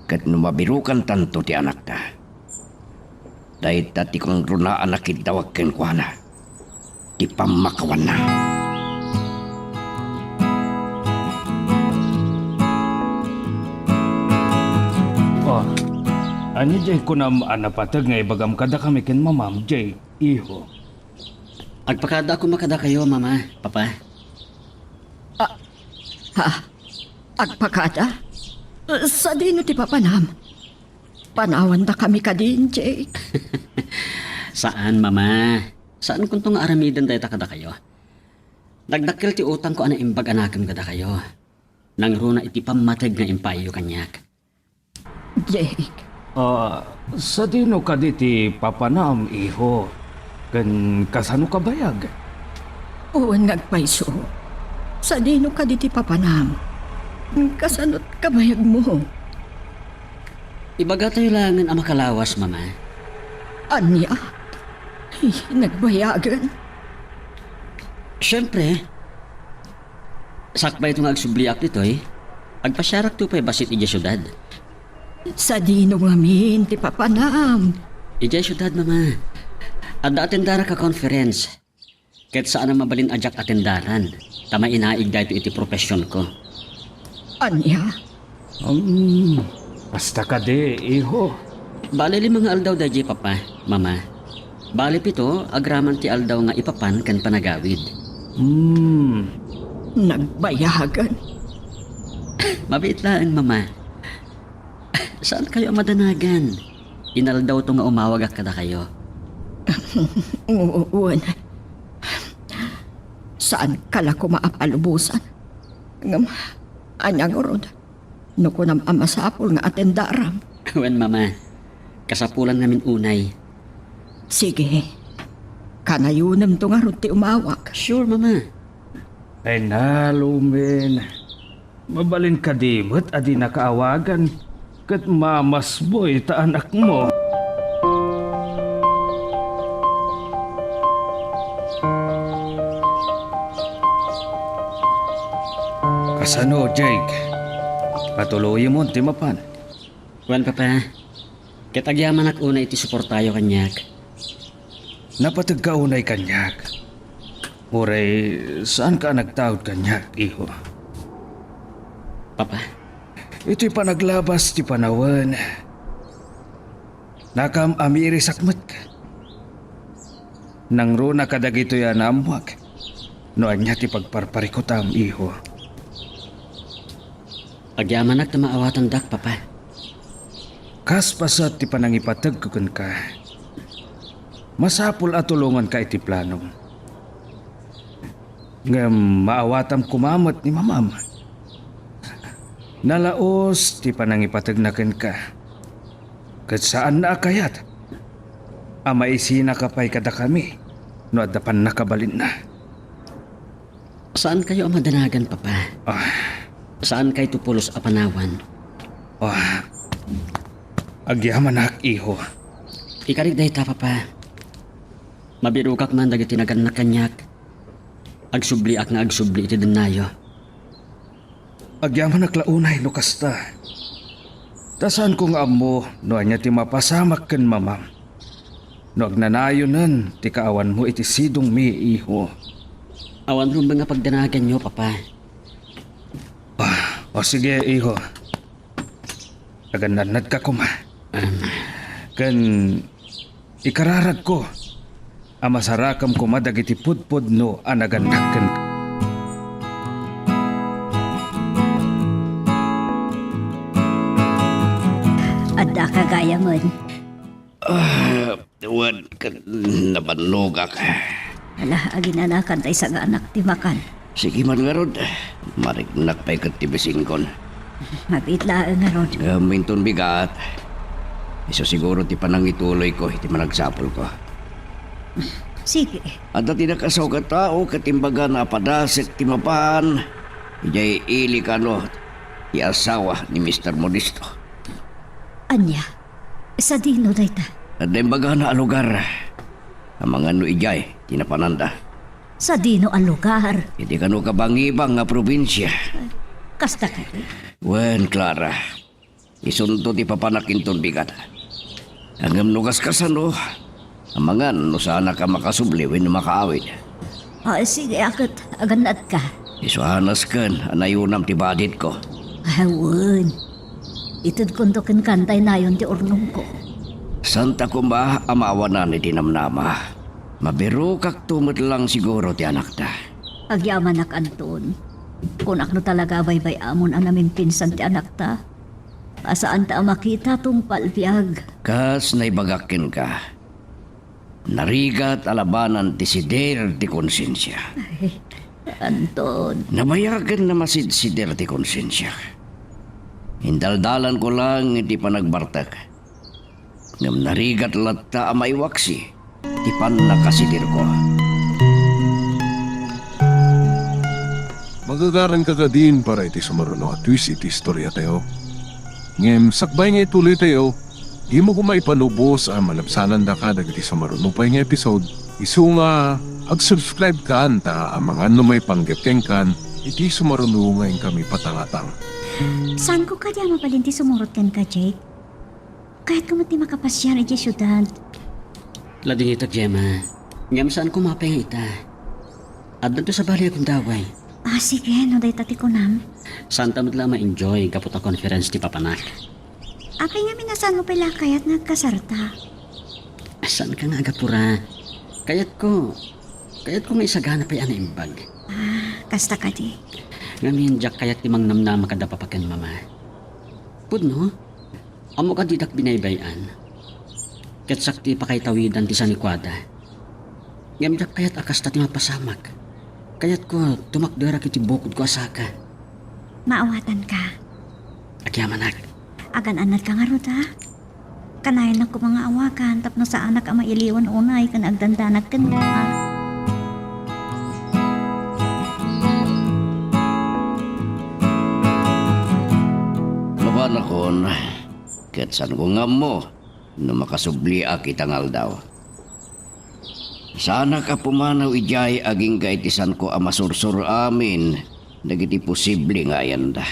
Ket no mabirokantanto ti anakta, dayta ti kangrunaan a kiddawak kenkuana ti pammakawanna. Oh, ania diay kunam a napateg nga ibagam kadakami ken mamam, Jake, iho? Agpakada koma kadakayo, Mama, Papa. Ah, ha? Agpakada? Sadino ti papanam? Panawantakami kadin, Jake. Saan, Mama. Saankonto nga aramiden dayta kadakayo. Dakdakkel ti utangko a naimbag a nakem kadakayo. Nangruna iti pammateg nga impaayyo kaniak. Jake. Ah, sadino kadi ti papanam, iho? Ken kasano kabayag? Wen nga agpayso. Sadino kadi ti papanam? Kasano't kabayagmo? Ibagatayo laengen a makalawas, Mama. Ania? Ay, nagbayagen. Siempre, sakbay ito nga agsubliak ditoy, agpasiarakto pay bassit idiay siudad. Sadino ngamin ti papanam? Idiay siudad, Mama. Adda atendarak a conference. Ket saan a mabalin a diak atendaran, ta mainaig daytoy iti professionko. Ania? Um, kasta kadi, iho. Bale, lima nga aldaw daydiay, Papa, Mama. Bale, pito, agraman ti aldaw nga ipapan ken panagawid. Hmm. Nagbayagan. Mabiit laeng, Mama. Saankayo a madanagan? Inaldawto nga umawagak kadakayo. Wen, saanka la koma a palubosan. Ngem, ania ngarud? No kunam a masapul nga atendaram. Wen, Mama. Kasapulan ngamin unay. Sige. Kanayonemto ngarud ti umawag. Sure, Mama. Ay na, Lumen. Mabalin kadi met a dinaka awagan ket mamasboy ta anakmo. Kasano, Jake? Patuloyemon ti mapan. Wen, Papa. Ket agyamanak unay iti suportayo kaniak. Napategka unay kaniak. Uray saanka a nagtaud kaniak, iho. Papa? Iti panaglabas ti panawen, nakaam-amirisak met. Nangruna kadagitoy a naammoak no ania ti pagparparikutam, iho. Agyamanak ta maawatandak, Papa. Kas paset ti panangipategko kenka, masapul a tulonganka iti planom. Ngem maawatam koma met ni Mamam. Nalaus ti panangipategna kenka, ket saanna a kayat a maisinaka pay kadakami no adda pannakabalinna. Saankayo a madanagan, Papa. Ah. Saankayto pulos a panawan. Ah. Agyamanak, iho. Ikarik dayta, Papa. Mabirokak man dagiti nagannak kaniak. Agsubliak nga agsubli iti dennayo. Agyamanak la unay no kasta. Ta saanko nga ammo no ania ti mapasamak ken Mamam no agnanayonen ti kaawanmo iti sidongmi, iho. Awan rumbeng a pagdanaganyo, Papa. Ah, o sige, iho. Agannadnadka koma. Ken ikararagko a masarakem koma dagiti pudpudno a nagannak kenka. Addaka gayamen. Ah, wen, ket nabannogak. Ala, aginanakan ta isaganak ti makan. Sige man ngarud, mariknak pay ket ti bisinkon. Mabiit laeng ngarud. Ngem inton bigat, isu siguro ti panangituloyko iti managsapulko. Sige. Adda ti nakasaok a tao ket imbagana a padasek ti mapan idiay ili kano ti asawa ni Mister Modesto. Ania? Sadino dayta? Adda imbagana a lugar. Amangan no idiay ti napananda. Sadino a lugar? Iti kano kabangibang nga probinsia. Kasta kadi? Wen, Clara. Isunto ti papanak inton bigat. Ngem no kaskasano, amangan no saanak a makasubli wenno makaawid. Ah, sige, a ket agannadka. Isu a nasken a nayonam ti baditko. Ah, wen. Itedkonto kenka tay nayon ti urnongko. Saanta koma a maawanan iti namnama. Mabirokakto met lang siguro ti anakta. Agyamanak, Anton. Kunak no talaga a baybay-amon a namimpinsan ti anakta. A saanta a makita tungpal biag. Kas naibagak kenka, narigat a labanan ti sider ti konsensia. Ay, Anton. Nabayagen a masidsider ti konsensia. Indaldalanko laeng iti panagbartek. Ngem narigat latta a maiwaksi ti pannakasidirko. Magagaranka kadin para iti sumaruno a twist iti istoriatayo. Ngem sakbay nga ituloytayo, dimo koma ipanubos a malabsanandaka dagiti sumaruno pay nga episode. Isu nga, ag-subscribe kan ta amangan no maipanggep kenkan iti sumaruno nga inkami patangatang. Saanko kadi a mabalin ti sumurot kenka, Jake? Kayatko met ti makapasiar idiay siudad. Ladingitek, Gemma. Ngem saan koma pay nga ita. Addanto sabali a gundaway. Ah, sige, no dayta ti kunam. Saanta met la a ma-enjoy gapu ta conference ti papanak. Apay ngamin a saanmo pay la a kayat nga agkasarta? Saanka nga agapura. Kayatko, kayatko nga isagana pay a naimbag. Ah, kasta kadi. Ngamin, diak kayat ti mangnamnama kada papa ken mama. Pudno? Ammok a didak binaybay-an. Ket siak ti pakaytawidan ti sanikuada. Ngem diak kayat a kasta ti mapasamak. Kayatko, tumakderak iti bukodko a saka. Maawatanka. Agyamanak. Agan-annadka ngarud, a? Kanayon koma nga awakan tapno saanak a mailiwan unay ken agdandanak kenka. Mapanakon, ket saanko nga ammo no makasubliak ita nga aldaw. Saanak a pumanaw idiay agingga iti saanko a masursuro amin dagiti posible nga ayanda.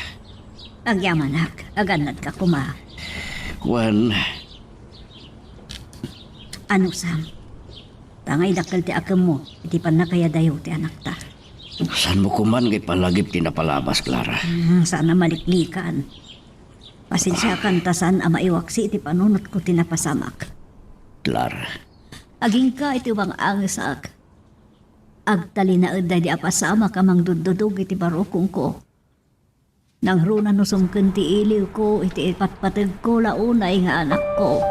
Agyamanak, agannadka koma. Wen, Anusam, ta nga idakkel ti akemmo iti pannakayadayo ti anakta. Saanmo koman nga ipalagip ti napalabas, Clara? Hmm, saan a maliklikan. Pasensiakan ta saan a maiwaksi iti panunotko ti napasamak. Clara. Agingga iti umang-angesak, agtalinaed daydi a pasamak a mangduddudog iti barukongko. Nangruna no sumken ti iliwko iti ipatpategko la unay nga anakko.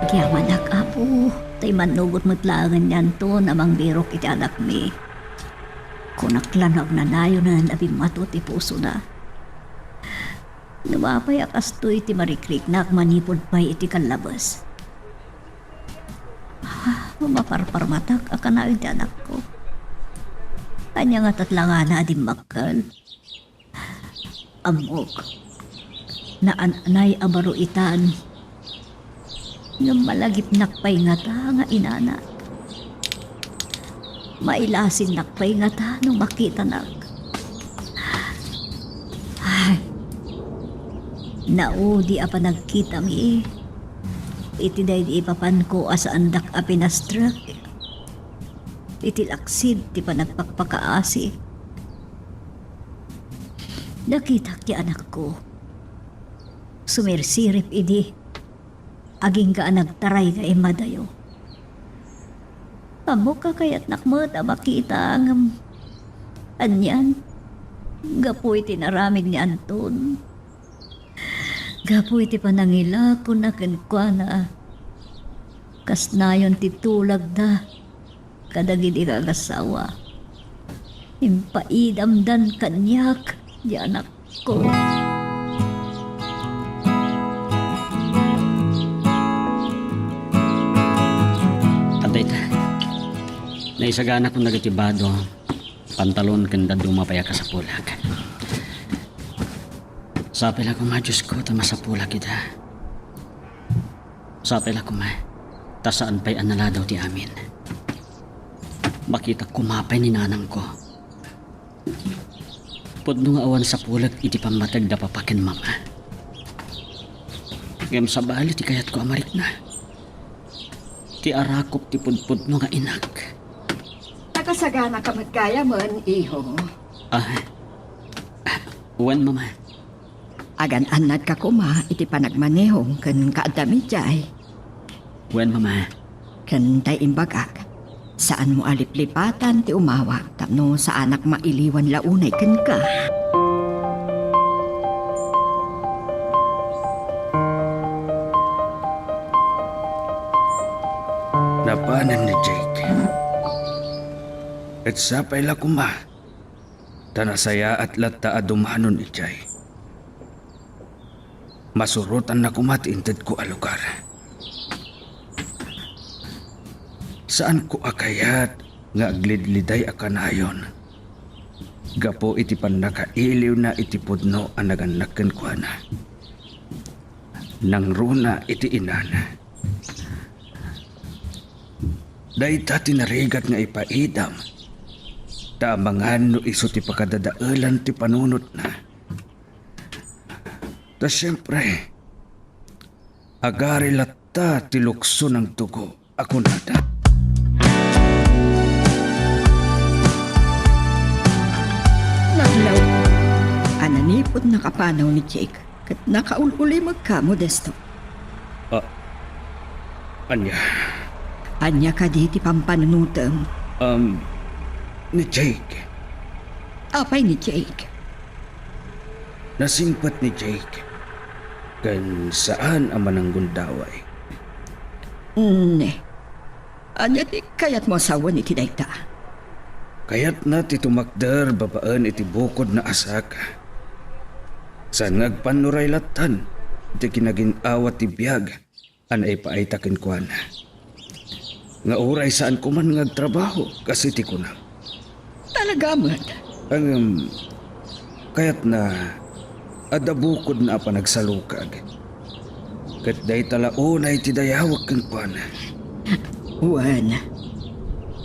Agyamanak, Apo, ta immannugot met laengen ni Anton a mangbirok iti anakmi. Kunak la no agnanayonen a bimmato ti pusona. Nupay apay a kastoy ti marikriknak manipud pay iti kallabes. Ah, maparparmatak a kanayon ti anakko. Ania nga tatlangana a dimmakkel? Ammok, naan-anay a baro itan. Ngem malagipnak pay ngata nga inana. Mailasinnak pay ngata no makitanak. Ay, naudi a panagkitami iti daydi ipapanko a saandak a pinastrek iti laksid ti panagpakpakaasi. Nakitak ti anakko. Sumirsirip idi. Agingga a nagtaray nga immadayo. Ammok a kayatnak met a makita, ngem anian, gapu iti inaramid ni Anton, gapu iti panangilakona kenkuana, kas nayon ti tulagda kadagidi nga agassawa. Impaidamdan kaniak ti anakko. Adda ita. Naisaganakon dagiti bado, pantalon ken dadduma pay a kasapulak. Sapay la koma, Diosko, ta masapulak ita. Sapay la koma, ta saan pay a naladaw ti amin. Makitak koma pay ni nanangko. Pudno nga awan sapulek iti pammateg da papa ken mama. Ngem sabali ti kayatko a marikna. Ti arakop ti pudpudno nga inak. Nakasagana ka met gayamen, iho? Ah, ah, wen, mama. Agan-annadka koma iti panagmaneho ken kaaddami idiay. Wen, mama. Ken tay imbagak, saanmo a liplipatan ti umawag tapno saanak mailiwan la unay kenka. Na, Anan ni Jake. Ket sapay la koma, ta nasayaat latta a dumanon idiay. Masurotanna koma ti intedko a lugar. Saanko a kayat nga aglidliday a kanayon gapu iti pannakailiwna iti pudno a nagannak kenkuana. Nangruna iti inana. Dayta ti narigat nga ipaidam, ta amangan no isu ti pakadadaelan ti panunotna. Ta siempre, agari latta ti lukso nang dugo a kunada. Naglaw a nanipud nakapanaw ni Jake ket nakaul-ulimegka, Modesto. Ah, ania? Ania kadi ti pampanunotem? Um, ni Jake. Apay ni Jake? Nasingpet ni Jake, ken saan a mananggundaway. Ne. Ania ti kayatmo a sawen iti dayta? Kayatna ti tumakder babaen iti bukodna a saka. Saan nga agpannuray lattan ti kinagin-awa ti biag a naipaayta kenkuana. Nga uray saan koman nga agtrabaho, kas iti kunam. Talaga met? Ngem, kayatna, adda bukodna a panagsalukag. Ket dayta la unay ti dayawek kenkuana. Wen,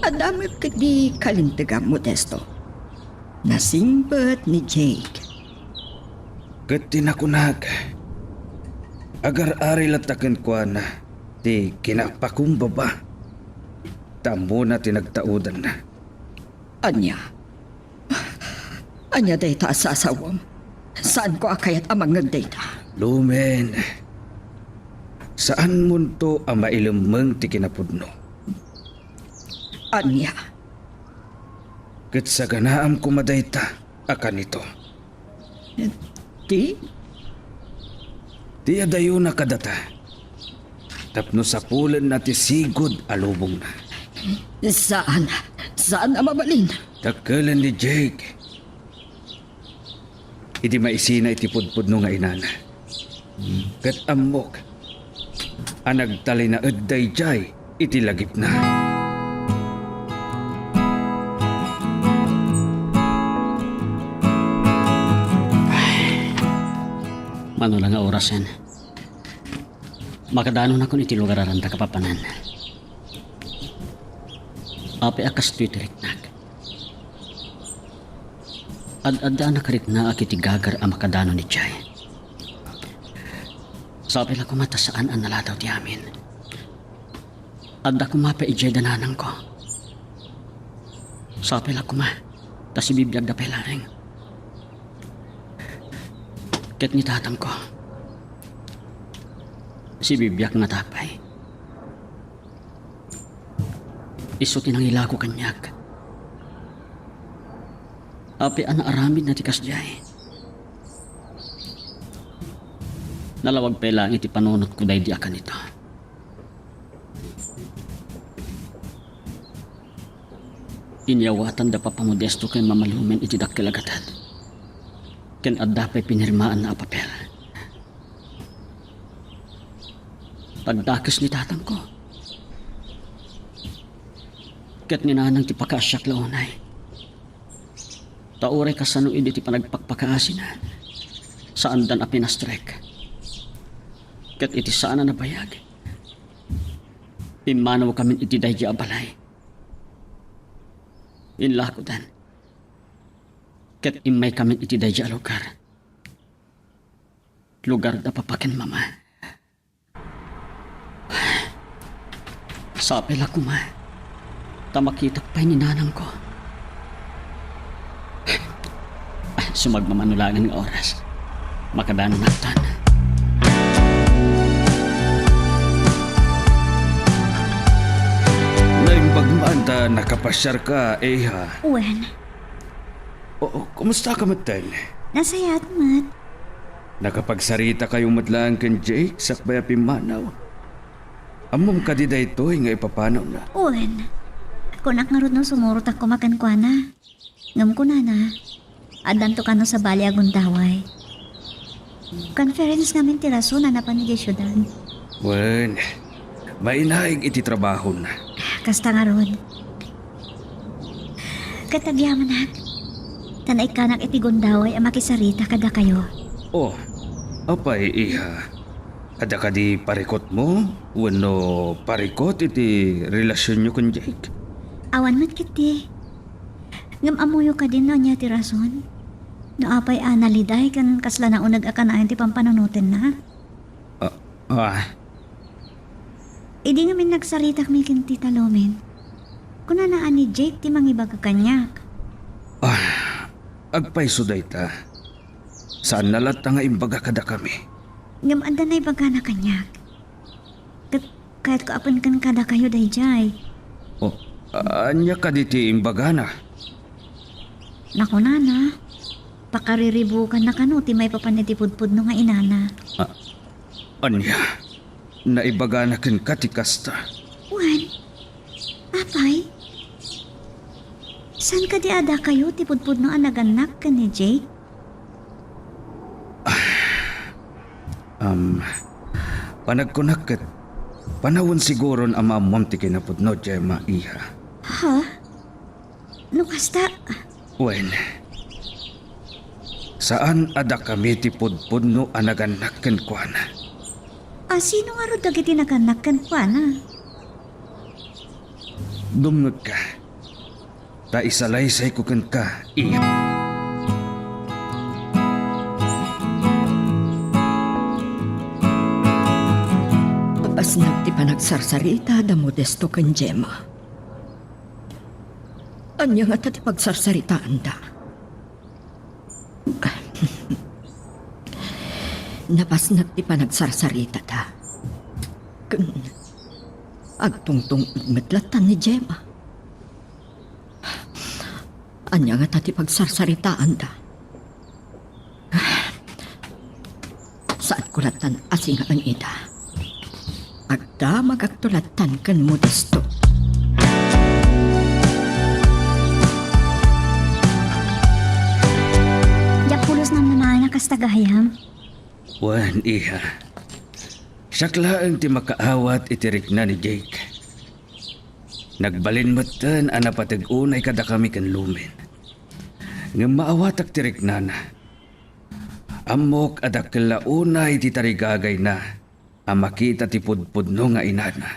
adda met ketdi kalintegam, Modesto. Nasingpet ni Jake. Ket ti nakunak, agar-ari latta kenkuana ti kinapakumbaba. Ta ammona ti nagtaudanna. Ania? Ania dayta a sasawem? Saanko a kayat a mangngeg dayta. Lumen, saanmonto a mailemmeng ti kinapudno. Ania? Ket saganaam koma dayta a kanito. Ti? Ti adayona kadata tapno sapulenna ti sigud a lubongna. Saan, saan a mabalin. Dakkelen ni Jake. Idi maisina iti pudpudno nga inana. Ket ammok a nagtalinaed daydiay iti lagipna. Mano la nga orasen, makadanonakon iti lugaran ta kapapanan. Apay a kastoy ti riknak? Ad-adda a nakariknaak iti gagar a makadanon idiay. Sapay la koma ta saan a naladaw ti amin. Adda koma pay idiay da nanangko. Sapay la koma ta sibibiagda pay laeng. Ket ni tatangko, sibibiag ngata pay? Isu ti nangilako kaniak. Apay a naaramidna ti kasdiay? Nalawag pay laeng iti panunotko daydi a kanito. Inyawatan da Papa Modesto ken Mama Lumen iti dakkel a gatad. Ken adda pay pinirmaanna a papel. Pagdakes ni tatangko. Ket ni nanang ti pakaasiak la unay. Ta uray kasano idi ti panagpakpakaasina, saandan a pinastrek. Ket iti saan a nabayag, immanawkamin iti daydi a balay. Inlakodan. Ket immaykamin iti daydi a lugar. Lugar da Papa ken Mama. Sapay la koma ta makitak pay ni nanangko. Sumagmamano laengen nga oras, makadanonakton. Naimbag man ta nakapasiarka, iha. Wen. Oo, kumustaka metten? Nasayaat met. Nakapagsaritakayo met laeng ken Jake sakbay a pimmanaw? Ammom kadi daytoy nga ipapanawna? Wen. Kunak ngarud no sumurotak koma kenkuana. Ngem kunana, addanto kano sabali a gundaway. Conference ngamin ti rason a napan idiay siudad. Wen, mainaig iti trabahona. Kasta ngarud. Ket agyamanak, ta naikkanak iti gundaway a makisarita kadakayo. Oh, apay, iha? Adda kadi parikutmo wenno parikut iti relasionyo ken Jake? Awan met ketdi. Ngem ammoyo kadi no ania ti rason? No apay a naliday ken kasla nauneg a kanayon ti pampanunotenna? Ah, ah. Idi ngamin nagsaritakmi ken Tita Lumen, kunana a ni Jake ti mangibaga kaniak. Ah, agpayso dayta. Saanna latta nga imbaga kadakami. Ngem adda naibagana kaniak. Ket kayatko a pengken kadakayo daydiay. Oh, ania kadi ti imbagana? Nakunana, pakariribukanna kano ti maipapan iti pudpudno nga inana. Ah, ania? Naibagana kenka ti kasta? Wen, apay? Saan kadi a dakayo ti pudpudno a nagannak ken ni Jake? Am, panagkunak ket panawen siguron a maammom ti kinapudno, Gemma, iha. Ha? No kasta? Wen, saan a dakami ti pudpudno a nagannak kenkuana. A sino ngarud dagiti nagannak kenkuana? Dumngegka, ta isalaysayko kenka, iya. Napasnek ti panagsarsarita da Modesto ken Gemma. Ania ngata ti pagsarsaritaanda? Napasnek ti panagsarsaritada. Ken agtungtung-ed met latta ni Gemma. Ania ngata ti pagsarsaritaanda? Saanko lattan a singaen ida. Agdamagakto lattan ken Modesto. Diak pulos namnamaen a kasta gayam. Wen, iha. Siak laeng ti makaawat iti rikna ni Jake. Nagbalin metten a napateg unay kadakami ken Lumen. Ngem maawatak ti riknana. Ammok a dakkel la unay ti tarigagayna a makita ti pudpudno nga inana.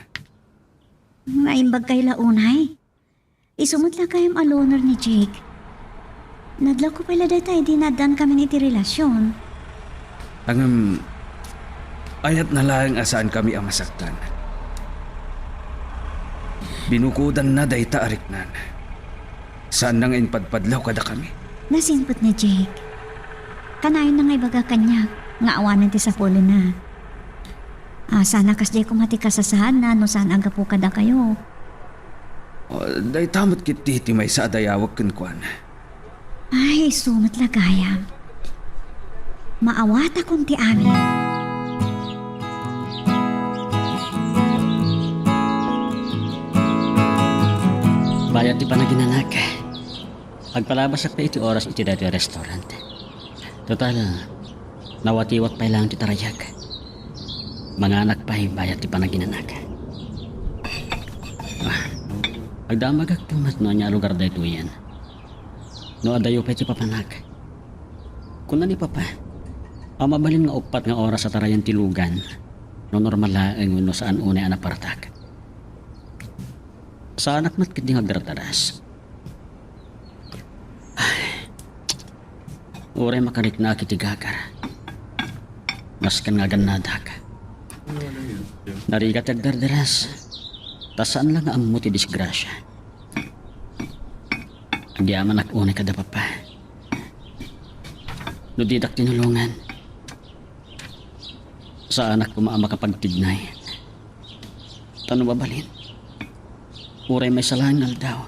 Naimbagkay la unay? Isu met la gayam a loner ni Jake. Nadlawko pay la dayta idi naaddaankamin iti relasion. Ngem, ayatna laeng a saankami a masaktan. Binukodanna dayta a riknan. Saanna nga impadpadlaw kadakami. Nasimpet ni Jake. Kanayonna nga ibaga kaniak nga awanen ti sapulenna. A, saan a kasdiay koma ti kasasaadna no saan a gapu kadakayo. A, dayta met ketdi ti maysa a dayawek kenkuana. Ay, isu met la gayam. Maawatakon ti amin. Bayat ti panaginanak. Agpalabasak pay iti oras iti daytoy a restaurant. Total, nawatiwat pay laeng ti tarayag. Manganak pay bayat ti panaginanak. Ah, agdamagakto met no ania a lugar daytoyen. No adayo pay ti papanak. Kuna ni Papa, a mabalin nga uppat nga oras a tarayan ti lugan, no normal laeng wenno saan unay a napartak. Saanak met ketdi nga agdardaras. Ay. Uray makariknaak iti gagar. Masken nga agannadak. Narigat ti agdardaras. Ta saan la nga ammo ti disgrasia. Agyamanak unay kada Papa. No didak tinulongan, saanak koma a makapagtignay. Ta no mabalin, uray maysa laeng nga aldaw,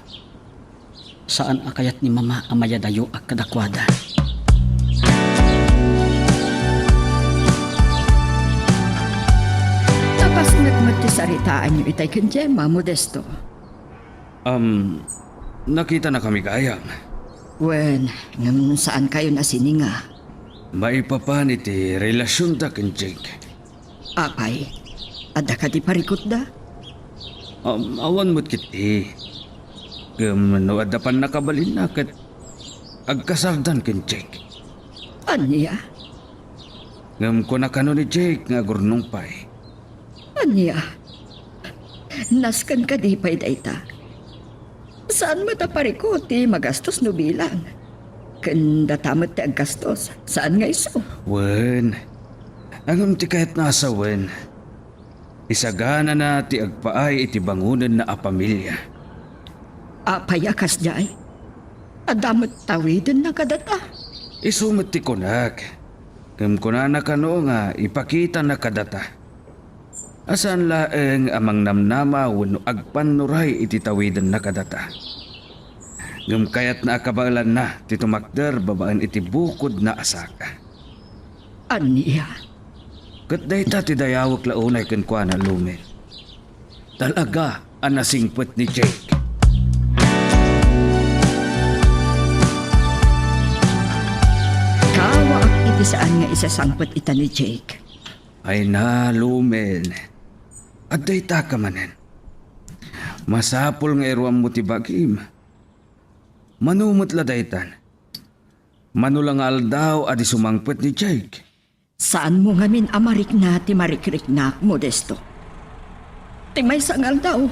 saan a kayat ni Mama a mayadayoak kadakuada. Napasnek met Ti saritaanyo itay ken Gemma, Modesto? Um, nakitanakami gayam. Wen, ngem saankayon a sininga? Maipapan iti relasionda ken Jake. Apay, adda kadi parikutda? Um, awan met ketdi. Ngem no adda pannakabalinna ket agkasardan ken Jake. Ania? Ngem kuna kano ni Jake nga agurnong pay. Ania? Nasken kadi pay dayta? Saan met a parikut ti magastos no bilang? Ken data met ti aggastos, saan nga isu? Wen, ngem ti kayatna a sawen, isaganana ti agpaay iti bangonenna a pamilia. Apay a kasdiay? Adda met tawidenna kadata? Isu met ti kunak. Ngem kunana kano nga ipakitana kadata a saan laeng a mangnamnama wenno agpannuray iti tawidenna kadata. Ngem kayatna a kabaelanna ti tumakder babaen iti bukodna a saka. Ania? Ket dayta ti dayawek la unay kenkuana, Lumen. Talaga a nasingpet ni Jake. Kawaak iti saan nga isasangpet ita ni Jake. Ay na, Lumen. Adda ita ka manen. Masapul nga iruammo ti bagim. Mano met la daytan? Mano la nga aldaw a di sumangpet ni Jake? Saanmo ngamin a marikna ti marikriknak, Modesto. Ti maysa nga aldaw,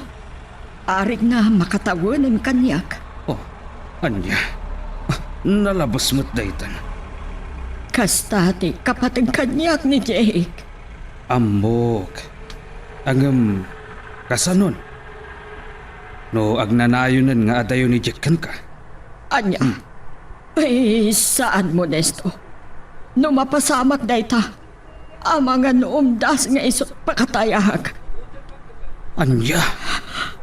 arikna makatawenen kaniak. Oh, ania? Ah, nalabes met daytan. Kasta ti kapateg kaniak ni Jake. Ammok. Ngem, kasanon? No agnanayonen nga adayo ni Jake kenka? Ania? Hmm. Ay, saan, Modesto. No mapasamak dayta, amangan no umdas nga isut pakatayak. Ania?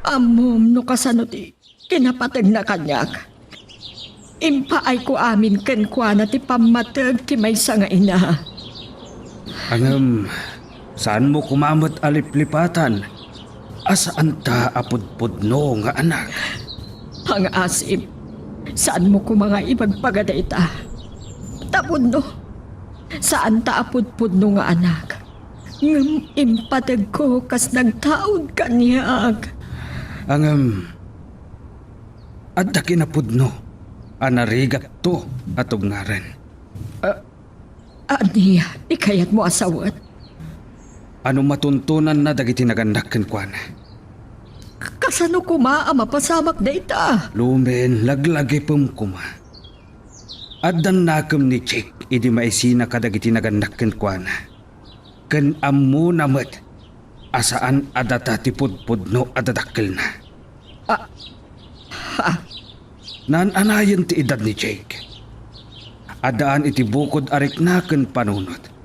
Ammom no kasano ti kinapategna kaniak. Impaayko amin kenkuana ti pammateg ti maysa nga ina. Ngem, saanmo koma met a liplipatan a saanta a pudpudno nga anak? Pangaasim, saanmo koma nga ibagbaga dayta. Ta pudno, saanta a pudpudno nga anak. Ngem impategko kas nagtaud kaniak. Ngem, adda kinapudno a narigatto a tugngaren. A-, ania ti kayatmo a sawen? Ano matuntonanna dagiti nagannak kenkuana? Kasano koma a mapasamak dayta? Lumen, laglagipem koma. Addan nakem ni Jake idi maisina kadagiti nagannak kenkuana. Ken ammona met a saan a data ti pudpudno a dadakkelna. Ah, ha? Naan-anayen ti edad ni Jake. Addaan iti bukod a rikna ken panunot.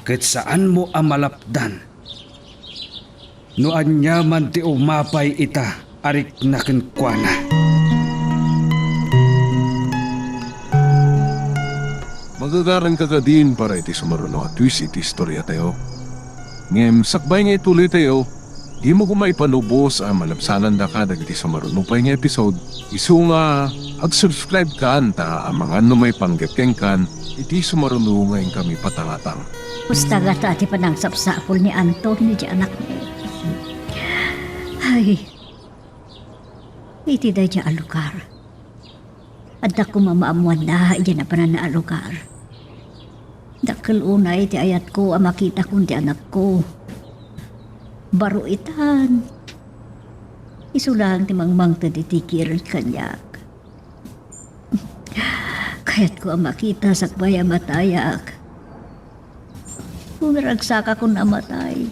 Ket saanmo a malapdan no aniaman ti umapay ita a rikna kenkuana. Magagaranka kadin para iti sumaruno a twist iti istoriatayo. Ngem sakbay nga ituloytayo, dimo koma ipalubos a malabsanandaka dagiti sumaruno pay nga episode. Isu nga, ag-subscribe kan ta amangan no maipanggep kenkan iti sumaruno nga inkami patangatang. Kasta gata ti panangsapsapul ni Anton iti anakmi. Ay, iti daydiay a lugar. Adda koma maammoanna iti napananna a lugar. Dakkel unay ti ayatko a makitakon ti anakko. Baro itan, isu laeng ti mangmangted iti kired kaniak. Kayatko a makita sakbay a matayak. Umiragsakakon a matay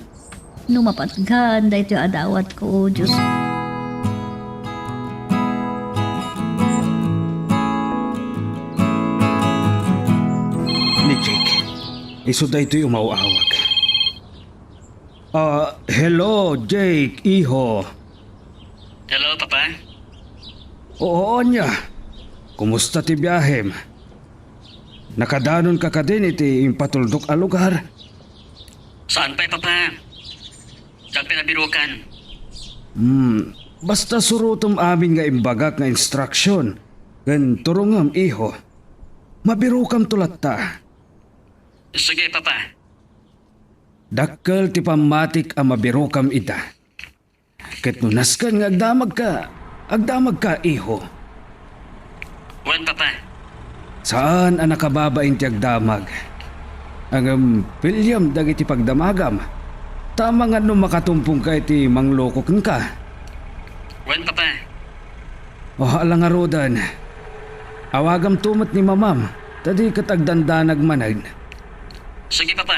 no mapatgan daytoy a dawatko, Dios. Ni Jake, isu daytoy umaw-awag. Ah, hello, Jake, iho. Hello, Papa. Oo, ania? Kumusta ti biahem? Nakadanonka kadin iti impatuldok a lugar? Saan pay, Papa? Diak Nabirukan. Hmm, basta surotem amin nga imbagak nga instruksion ken turongem, iho. Mabirukamto latta. Sige, Papa. Dakkel ti pammatik a mabirukam ida. Ket no nasken nga agdamagka, agdamagka, iho. Wen, Papa. Saan a nakababain ti agdamag. Ngem piliam dagiti pagdamagam, ta amangan no makatumpongka iti mangloko kenka. Wen, Papa. O, ala ngaruden. Awagamto met ni Mamam, ta di ket agdandanag manen. Sige, Papa.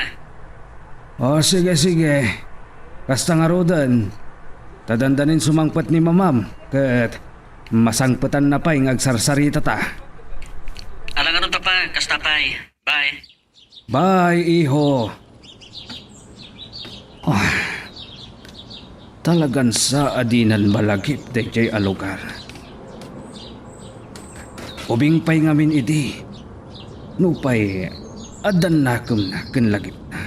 O, sige, sige. Kasta ngaruden. Ta dandanin sumangpet ni Mamam, ket masangpetanna pay nga agsarsaritata. Ala ngarud, Papa. Kasta pay. Bye. Bye, iho. Ah, talagan sa a dinan malagip daydiay a lugar. Ubing pay ngamin idi, nupay addan nakemna ken lagipna.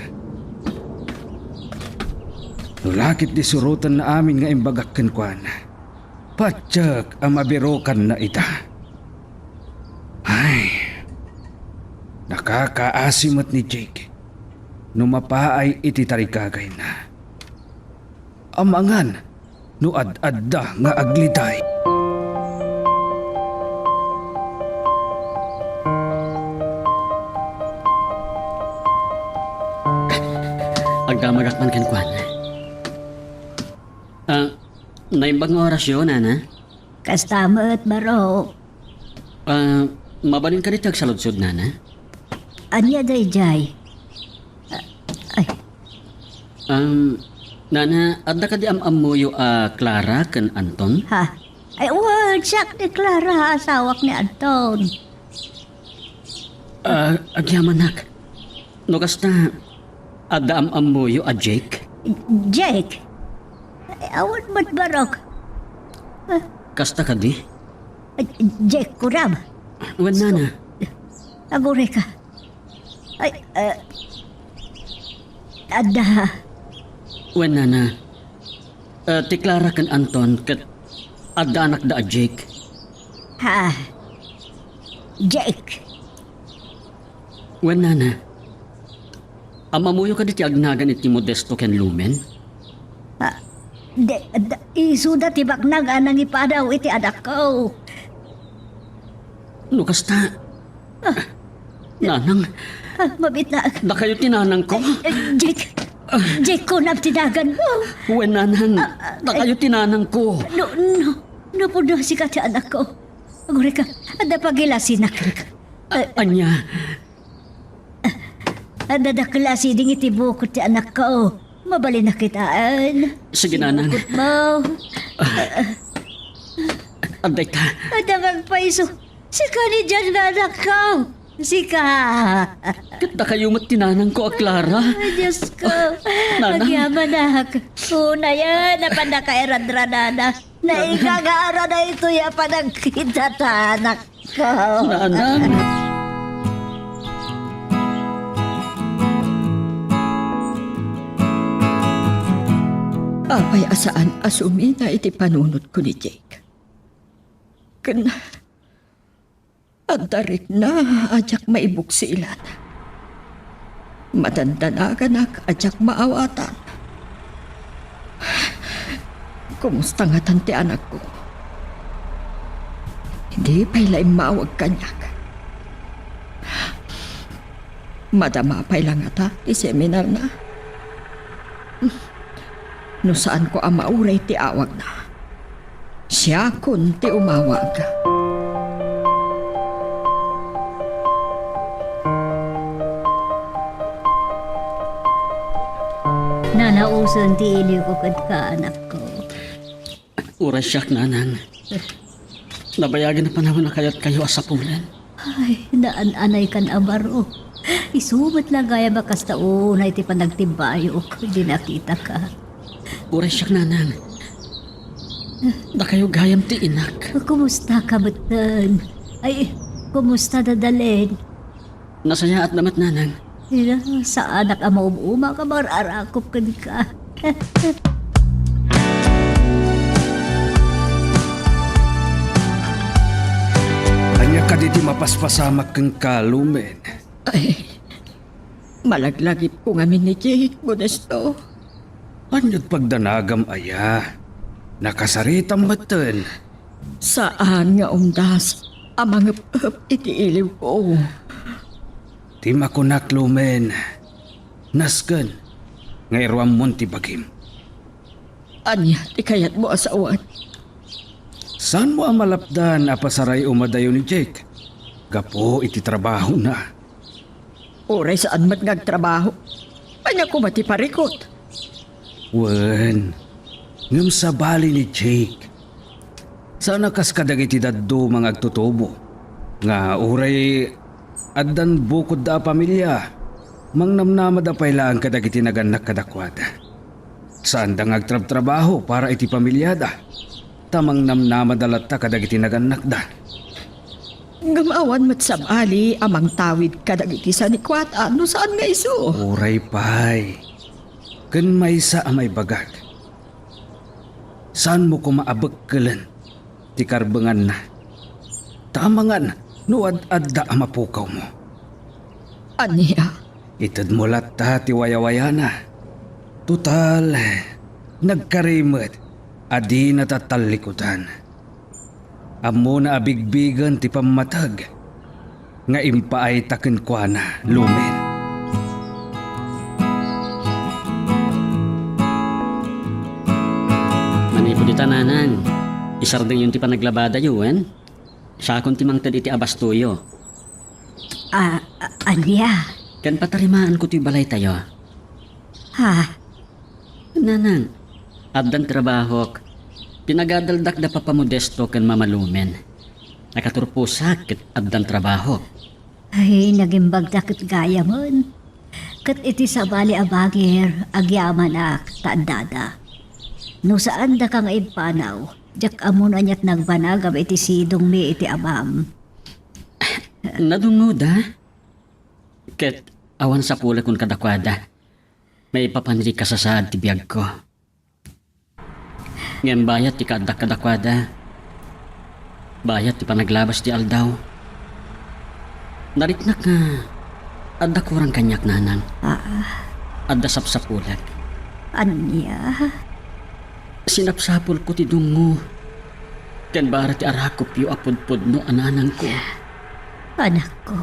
No la ket di surotenna amin nga imbagak kenkuana, patiek a mabirukanna ida. Ay, nakakaasi met ni Jake no mapaay iti tarigagayna. Amangan no ad-adda nga agliday. Agdamagak man kenkuana. Ah, naimbag nga orasyo, nana? Kasta met, baro. Ah, mabalin kadi ti agsaludsod, nana? Ania daydiay? Ah, ay. Um, nana, adda kadi am-ammoyo a Clara ken Anton? Ha? Ay, wen, siak ni Clara, asawak ni Anton. Ah, agyamanak. No kasta, adda am-ammoyo a Jake? Jake? Ay, awan met, barok. Ah. Kasta kadi? Ay, Jake, kunam. Wen, nana. Agurayka. Ay, ah, adda. Wen, nana. Ah, ti Clara ken Anton ket adda anakda a Jake. Ha? Jake? Wen, nana. Am-ammoyo kadi ti agnagan iti Modesto ken Lumen? Ah, de, da, isuda ti baknang a nangipadaw iti anakko. No kasta, ah, nanang. Ah, mabitnak. Dakayo ti nanangko. Eh, eh, Jake. Ah. Jake, kunam ti naganmo. Wen, nanang. Ah, ah, dakayo ti nanangko. No, no, no, pudno sika ti anakko. Agurayka, adda pagilasinak. Ah, ania? Adda dakkel a siding iti bukod ti anakko. Mabalin a kitaen. Sige, nanang. Bukod mo. Ah. Adda ita. Adda nga agpayso. Sika ni John nga anakko. Sika. Ket dakayo met ti nanangko a Clara. Ay, Diyos ko. Nanang. Agyamanak. Unayen, napanda ka iradradana. Naigagara daytoy a panagkita ta, anakko. Nanang. Apay a saan a sumina iti panunotko ni Jake? Ken adda rikna a diak maibuksilan. Madandanaganak a diak maawatan. Kumusta ngatan ti anakko? Di pay la immawag kaniak. Madama pay la ngata ti seminarna. No saanko a mauray ti awagna, siakon ti umawag. Nanausen ti iliko kenka, anakko. Uray siak, nanang. Nabayagen a panawen a kayatkayo a sapulen. Ay, naan-anaykan a baro. Isu met la gayam a kasta unay ti panagtimbayok idi nakitaka. Uray siak, nanang. Dakayo gayam ti inak. Kumusta ka metten? Ay, kumusta da Dalen? Nasayaat na met, nanang. Ina, saanak a maum-uma nga mararakop kenka. Diti mapaspasamak kenka, Lumen. Ay, malaglagipko ngamin ni Jake, Modesto. Ania't pagdanagam aya? Nakasaritam metten. Saan nga umdas a mangep-ep iti iliwko. Ti makunak, Lumen, nasken nga iruammon ti bagim. Ania ti kayatmo a sawen? Saanmo a malapdan a pasaray-o madayo ni Jake gapu iti trabahona? Uray saan met nga agtrabaho, ania koma ti parikut? Wen, ngem sabali ni Jake. Saan a kas kadagiti dadduma nga agtutubo, nga uray addan bukodda a pamilia, mangnamnamada pay laeng kadagiti nagannak kadakuada. Saanda nga agtrabtrabaho para iti pamiliada, ta mangnamnamada latta kadagiti nagannakda. Ngem awan met sabali a mangtawid kadagiti sanikuata no saan nga isu. Uray pay. Ken maysa a maibagak, saanmo koma a bekkelen ti karbenganna. Ta amangan no ad-adda a mapukawmo. Ania? Itedmo latta ti wayawayana. Total, nagkari met a dina tatallikudan. Ammona a bigbigen ti pammateg nga impaayta kenkuana, Lumen. Manipud ita, Nanang, isardengyon ti panaglabadayo, wen? Siakon ti mangted iti abastoyo. A-, a-, ania? Ken patarimaanko ti balaytayo. Ha? Nanang, addan trabahok. Pinagadaldak da Papa Modesto ken Mama Lumen. Nakaturposak ket addan trabahok. Ay, nagimbagda ket gayamen. Ket iti sabali a bagir, agyamanak ta addada. No saan daka nga impanaw, diak ammo no aniat nagbanagam iti sidongmi iti amam. Nadungngoda? Ket awan sapulekon kadakuada. Maipapan iti kasasaad ti biagko. Ngem bayat ti kaaddak kadakuada. Bayat ti panaglabas ti aldaw. Nariknak nga adda kurang kaniak, Nanang. Ah. Adda sapsapulek. Ania? Sinapsapulko ti dungngo ken bara ti arakupyo a pudpudno a nanangko. Anakko.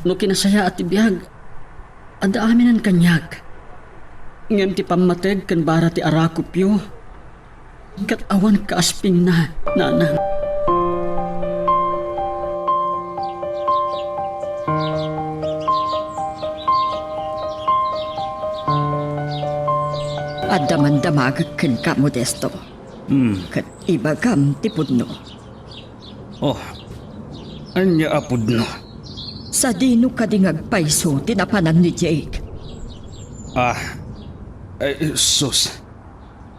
No kinasayaat ti biag, adda aminen kaniak. Ngem ti pammateg ken bara ti arakupyo, ket awan kaaspingna, Nanang. Adda man damagek kenka, Modesto. Hmm. Ket ibagam ti pudno. Oh, ania a pudno? Sadino kadi nga agpayso ti napanan ni Jake? Ah, ay, sus.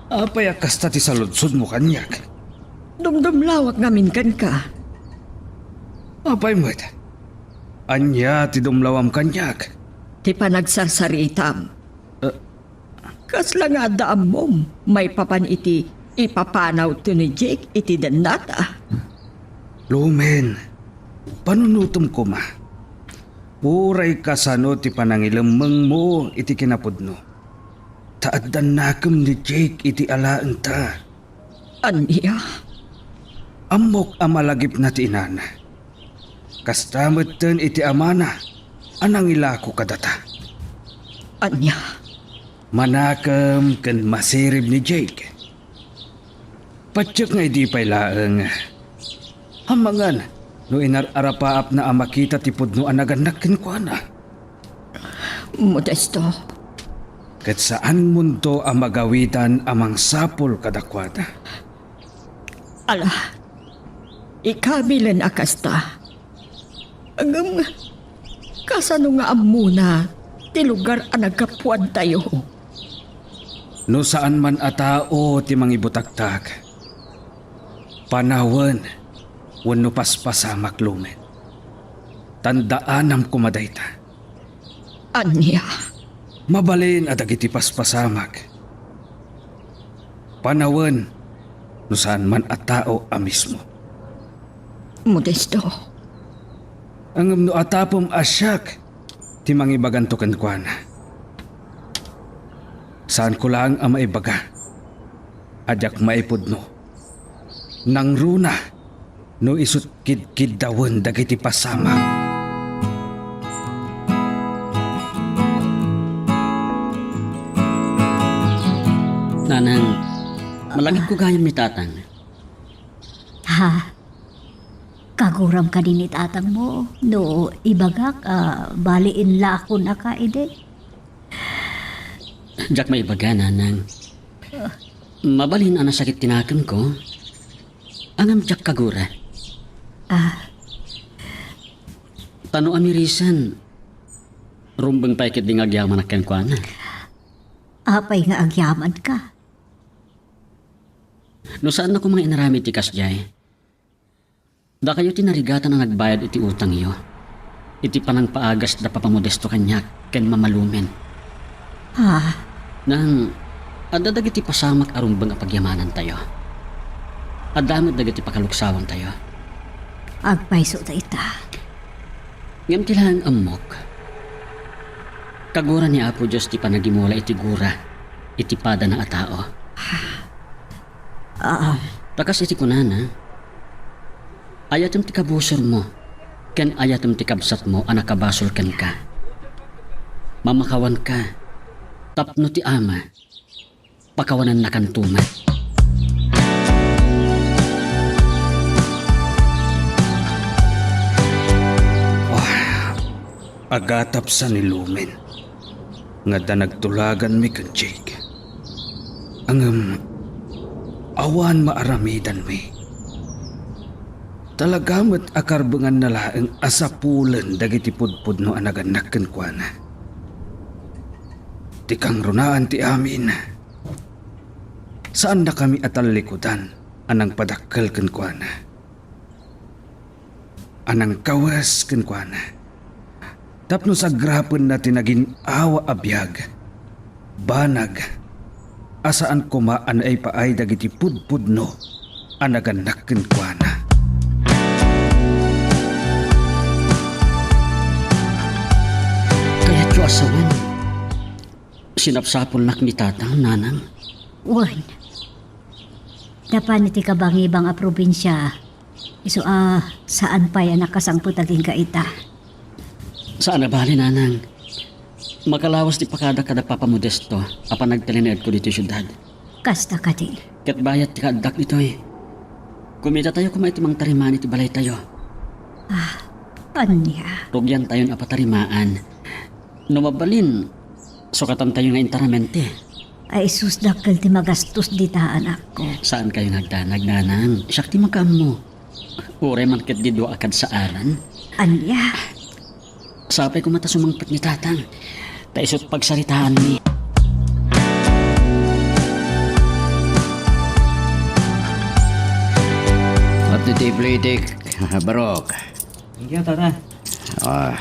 Apay a kasta ti saludsodmo kaniak? Dumdumlawak ngamin kenka. Apay met? Ania ti dumlawam kaniak? Ti panagsarsaritam. Eh, Kasla nga adda ammom maipapan iti ipapanawto ni Jake iti dennata? Lumen, panunotem koma. Uray kasano ti panangilemmengmo iti kinapudno, ta adda nakem ni Jake iti alaenta. Ania? Ammok a malagipna ti inana. Kasta metten iti amana a nangilako kadata. Ania? Manakem ken masirib ni Jake. Patiek nga idi pay laeng. Amangan no inar-arapaapna a makita ti pudno a nagannak kenkuana. Modesto. Ket saanmonto a magawidan a mangsapul kadakuada. Ala, ikabilen a kasta. Ngem, kasano nga ammona ti lugar a naggapuantayo? No saan man a tao ti mangibutaktak, panawen wenno paspasamak, Lumen. Tandaanam koma dayta. Ania? Mabalin a dagiti paspasamak, panawen no saan man a tao a mismo. Modesto. Ngem no atapem a siak ti mangibaganto kenkuana, saanko laeng a maibaga a diak maipudno. Nangruna no isut' kidkiddawen dagiti pasamak. Nanang, malagipko gayam ni Tatang. Ha? Kaguram kadi ni tatangmo no ibagak a bali inlakonaka idi? Diak maibaga, Nanang. Mabalin a nasakit ti nakemko. Ngem diak kagura. Ah. Ta no amirisan, rumbeng pay ketdi nga agyamanak kenkuana. Apay nga agyamanka? No saanna koma nga inaramid ti kasdiay, dakayo ti narigatan a nagbayad iti utangyo, iti panangpaagas da Papa Modesto kaniak ken Mama Lumen. Ah. Nang, adda dagiti pasamak a rumbeng a pagyamanantayo. Adda met dagiti pakaluksawantayo. Agpayso dayta. Ngem ti laeng ammok, kagura ni Apo Dios ti panagimula iti gura iti padana a tao. Ah. Ta kas iti kunana, ayatem ti kabusormo ken ayatem ti kabsatmo a nakabasol kenka. Mamakawanka tapno ti Ama pakawanannakanto met. Ah, agatapsa ni Lumen nga adda nagtulaganmi ken Jake. Ngem awan maaramidanmi. Talaga met a karbenganna laeng a sapulen dagiti pudpudno a nagannak kenkuana. Ti kangrunaan ti amin, saannakami a tallikudan a nangpadakkel kenkuana, a nangkawes kenkuana, tapno sagrapenna ti nagin-awa a biag, banag, a saan koma a naipaay dagiti pudpudno a nagannak kenkuana. Kayatyo a sawen, sinapsapulnak ni Tatang, Nanang. Wen, napan iti kabangibang a probinsia, isu a saan pay a nakasangpet agingga ita. Saan a bale, Nanang. Makalawas ti pakada kada Papa Modesto a panagtalinaedko ditoy siudad. Kasta kadi. Ket bayat ti kaaddak ditoy. Kumitatayo koma iti mangtarimaan iti balaytayo. Ah, ania? Rugiantayon a patarimaan. No mabalin, sukatantayo nga intaramente. Ay, sus, dakkel ti magastos dita, anakko. Saankayo nga agdanag, Nanang. Siak ti makaammo. Uray man ketdi dua a kadsaaran. Ania? Sapay koma ta sumangpet ni Tatang. Ta isu't pagsaritaanmi. At iti plitik, barok. Thank you, Tata. Ah.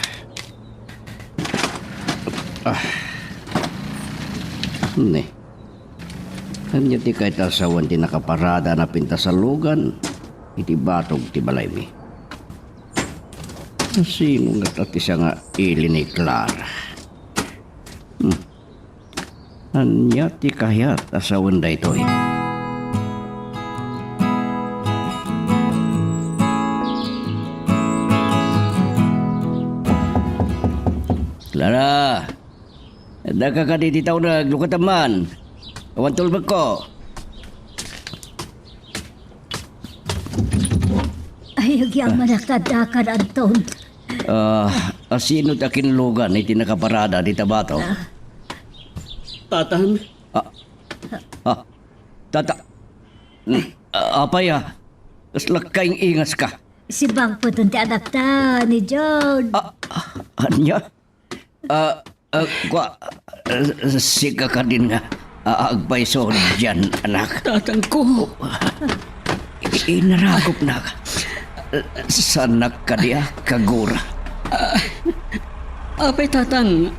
Ah. Ne. Ania ti kayat a sawen ti nakaparada a napintas a lugan iti batog ti balaymi? Sino ngata ti sanga ili ni Clara? Hmm. Ania ti kayat a sawen daytoy? Clara! Daka kadi ti tawneg, lukatem man. Awan tulbekko. Ay, agyamanak a daka, Anton. Ah, a sino ti akinlugan iti nakaparada dita batog? Ah. Tatang. Ah, ah, tata-, mm, ah, apay, ah? Kasla kaing-ingaska. Sibangpeten ti anakta, ni John. Ah, ah, ania? Ah, ah, kua, ah, sika kadin nga, ah, agpayso dian, anak. Tatangko. I-, inarakopnak. Saanak kadi a kagura. Ah, apay, Tatang,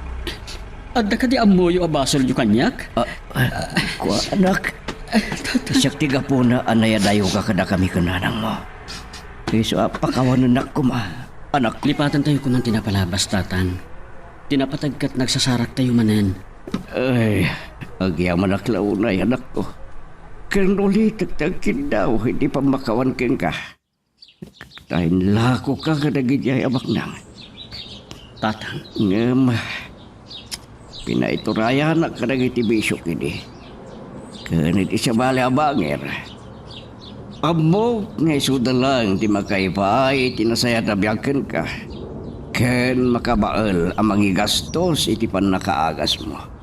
adda kadi ammoyo a basolyo kaniak? Ah, ah, kua, anak. Tatang. Siak ti gapuna a nayadayoka kadakami ken nanangmo. Isu a pakawanennak koma, anak. Lipatentayo koman ti napalabas, Tatang. Ti napateg ket nagsasaraktayo manen. Ay, agyamanak la unay, anakko. Ken ulitek ti agkiddaw iti pammakawan kenka. Ta inlakoka kadagiti ay a baknang. Tatang. Ngem, pinaiturayanak kadagiti bisiok idi. Ken iti sabali a bangir, ammok nga isuda laeng ti makaipaay iti nasayaat a biag kenka, ken makabael a mangigastos iti pannakaagasmo.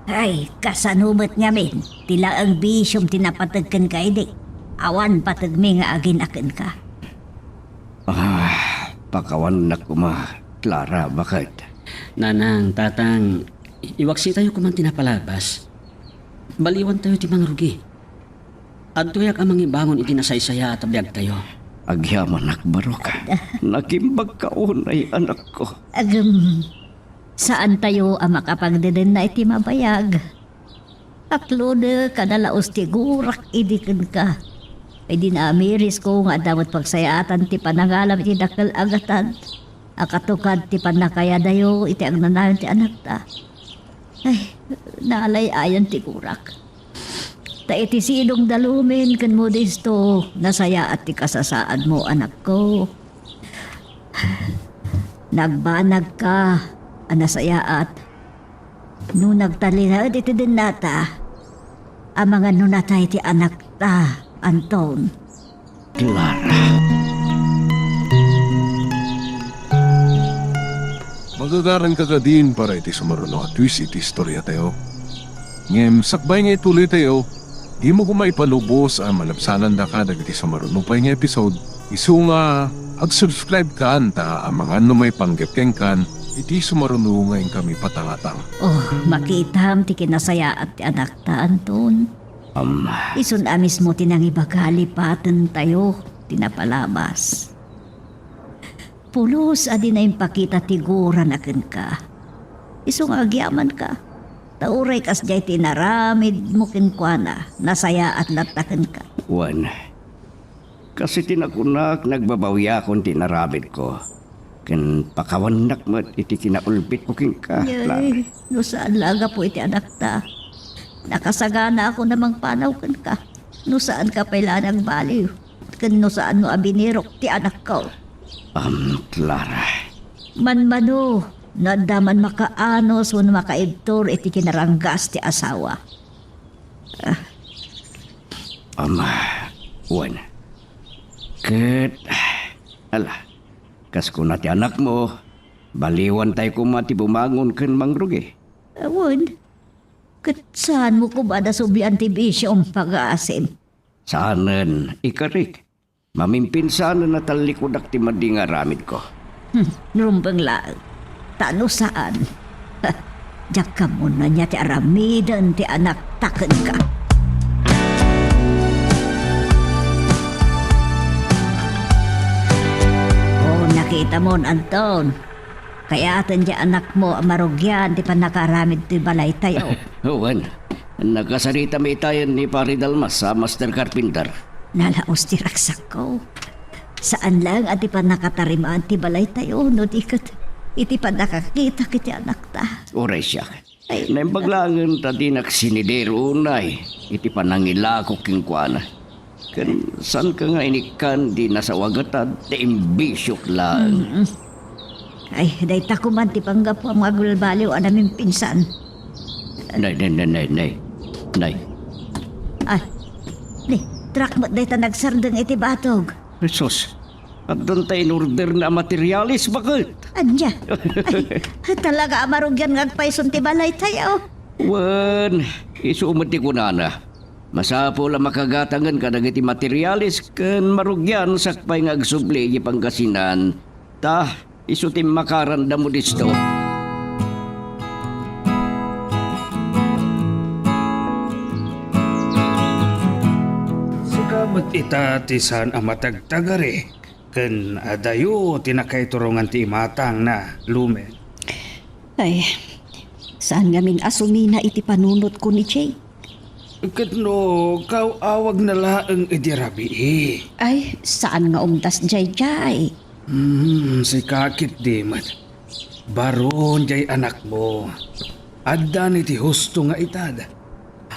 Ay, kasano met ngamin ti laeng bisiom ti napateg kenka idi? Awan pategmi nga agina kenka. Ah, pakawanennak koma, Clara, baket. Nanang, Tatang, iwaksitayo koman ti napalabas. Baliwantayo ti mangrugi. Adtoyak a mangibangon iti nasaysayaat a biagtayo. Agyamanak, barok. Nakimbagka unay, anakko. Agem, saantayo a makapagdedenna iti mabayag. Aklodek a nalaos ti gurak idi kenka. Idi naamirisko nga adda met pagsayaatan ti panangalam iti dakkel a gatad a katukad ti pannakayadayo iti agnanayon ti anakta. Ay, nalay-ayan ti gurak. Ta iti sidongda Lumen ken Modesto, nasayaat ti kasasaadmo, anakko. Nagbanagka a nasayaat no nagtalinaed iti dennata, amangan no natay ti anakta, Anton. Clara. Magagaranka kadin para iti sumaruno a twist iti istoriatayo. Ngem sakbay nga ituloytayo, dimo koma ipalubos a malabsanandaka dagiti sumaruno pay nga episode, isu nga ag-subscribe kan ta amangan no maipanggep kenkan iti sumaruno nga inkami patangatang. Oh, makitam ti kinasayaat ti anakta, Anton. Am. Isun a mismo ti nangibaga lipatentayo ti napalabas. Pulos a dina impakita ti gurana kenka. Isu nga agyamanka. Ta uray kasdiay ti inaramidmo kenkuana, nasayaat latta kenka. Wen, kas iti nakunak, nagbabawiakon ti inaramidko. Ken pakawannak met iti kinaulbitko kenka, Clara. Ay, no saan la a gapu iti anakta. Nakasaganaakon a mangpanaw kenka. No saanka pay la a nagbaliw. Ken no saanmo a binirok ti anakko. Am, Clara. Manmano, no adda man makaanus wenno makaibtur iti kinaranggas ti asawa. Ah. Am, wen. Ket, ala, kas kuna ti anakmo, baliwantay koma ti bumangon ken mangrugi. Wen, ket saanmo koma a nasublian ti bisiom, pagasim. Saanen, ikarik. Mamimpinsanen a tallikudak ti madi nga aramidko. Hmm, rumbeng laeng. Ta no saan, diak ammoen ania ti aramiden ti anakta kenka. Oh, nakitamon, Anton. Kayaten ti anakmo a marugian ti pannakaaramid ti balaytayo. Wen, nakasaritami itayen ni Pari Dalmas a master carpenter. Nalaos ti ragsakko. Saan laeng a ti pannakatarimaan ti balaytayo, no di ket iti pannakakitak iti anakta. Uray siak. Ay, naimbag laengen ta dinak sinidero unay iti panangilako kenkuana. Ken saanka nga inikkan di nasawagatad ta imbisiok laeng. Mm. Ay, dayta koman ti panggapuam nga agbalbaliw a namimpinsan. Nay, nay, nay, nay, nay. Nay. Ay, ni, truck met dayta nagsardeng iti batog. Jesus, addan ta in-orderna a materialis, baket. Ania? Ay, talaga a marugian nga agpayson ti balaytayo. Wen, isu met ti kunana. Masapul a makagatangen kadagiti materialis ken marugian sakbay nga agsubli iti Pangasinan, ta isu ti immakaranda Modesto. Sika met ita ti saan a matagtagari ken adayo ti nakaiturongan ti imatangna, Lumen. Ay, saan ngamin a sumina iti panunotko ni Jake. Ket no kaw-awagna laeng idi rabii? Ay, saan nga umdas daydiay. Hmm, sika ketdi met. Baron diay anakmo. Addan iti husto nga edad.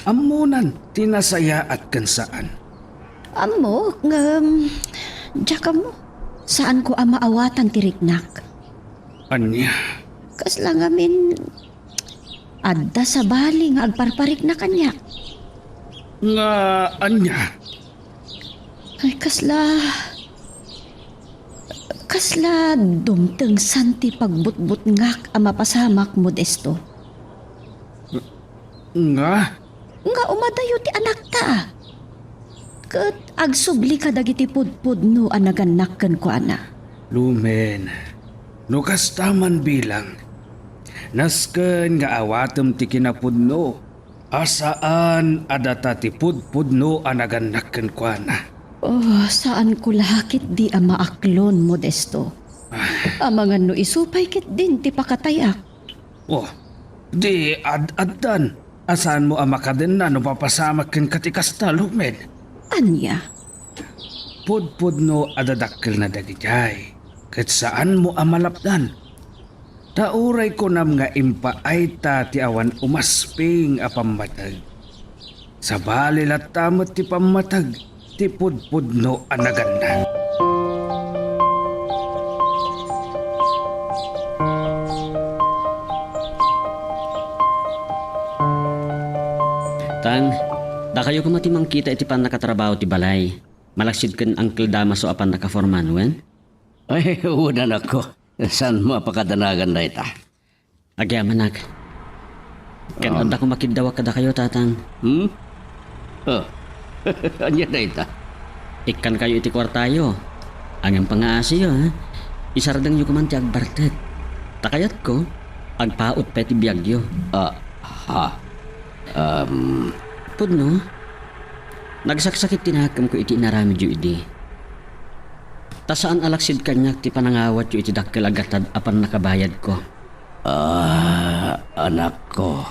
Ammonan ti nasayaat ken saan. Ammok, ngem, diak ammo. Saanko a maawatan ti riknak. Ania? Kasla ngamin, adda sabali nga agparparikna kaniak. Nga ania? Ay, kasla, kasla dumtengsan ti pagbutbutngak a mapasamak, Modesto. Nga? Nga umadayo ti anakta. Ket agsubli kadagiti pudpudno a nagannak kenkuana. Lumen, no kasta man bilang, nasken nga awatem ti kinapudno a saan a data ti pudpudno a nagannak kenkuana. Oh, saanko la ketdi a maaklon, Modesto. Ah. Amangan no isu pay ketdin ti pakatayak. Oh, di ad-addan a saanmo a makadenna no mapasamak kenka ti kasta, Lumen. Ania? Pudpudno a dadakkelna dagidiay, ket saanmo a malapdan. Ta uray kunam nga impaayta ti awan umasping a pammateg, sabali latta met ti pammateg ti pudpudno a naganna. Tang, dakayo koma ti mangkita iti pannakatrabaho ti balay. Malaksid ken Uncle Damaso a pannakaforman, wen? Ay, wen, anakko. Saanmo a pakadanagan dayta? Agyamanak. Ken Um. adda koma kiddawak kadakayo, Tatang. Hmm? Oh. Ania dayta? Ikkankayo iti kuartayo. Ngem pangaasiyo, ha? Isardengyo koman ti agbartek. Ta kayatko, agpaut pay ti biagyo. Ah, ha. Um. Pudno, nagsaksakit ti nakemko iti inaramidyo idi. Ta saan a laksid kaniak ti panangawatyo iti dakkel a gatad a pannakabayadko. Ah, anakko.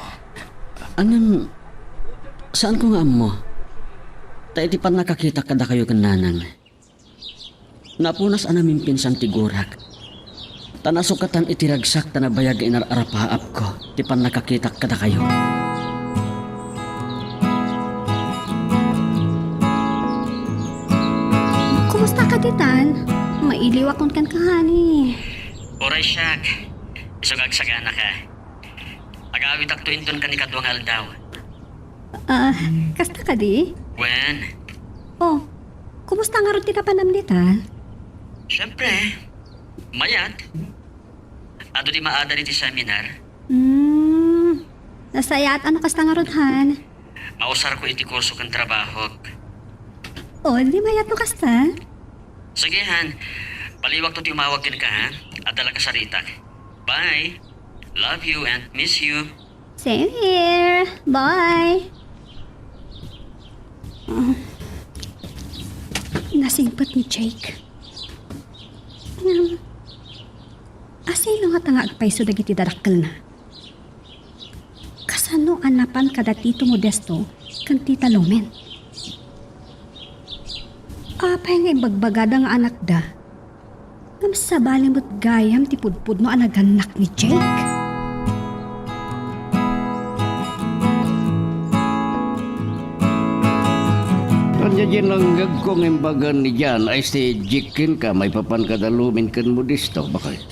Ngem, saanko nga ammo. Ta iti pannakakitak kadakayo ken nanang, napunas a namimpinsan ti gurak. Ta nasukatan iti ragsak ta nabayag nga inar-arapaapko ti pannakakitak kadakayo. Kumusta ka ditan? Mailiwakon kenka, honey. Uray siak. Isu nga agsagana ka. Agawitakto inton kanikadua nga aldaw. Ah, kasta kadi? Wen. Oh, kumusta ngarud ti napanam dita? Siyempre, mayat. Adu ti maadal iti seminar. Hmm, nasayaat a no kasta ngarud, han. Mausarko iti kurso ken trabahok. Oh, di mayat no kasta? Sige, han. Baliwakto ti umawag kenka, ha? Adda la kasaritak. Bye. Love you and miss you. Same here. Bye. Ah, nasingpet ni Jake. Ngem, asino ngata nga agpayso dagiti dadakkelna? Kasano a napan kada Tito Modesto ken Tita Lumen? Apay nga imbagbagada nga anakda? Ngem sabali met gayam ti pudpudno a nagannak ni Jake. Ania diay nangngegko nga imbagan ni Jan a isti Jake kenka maipapan kada Lumen ken Modesto, baket?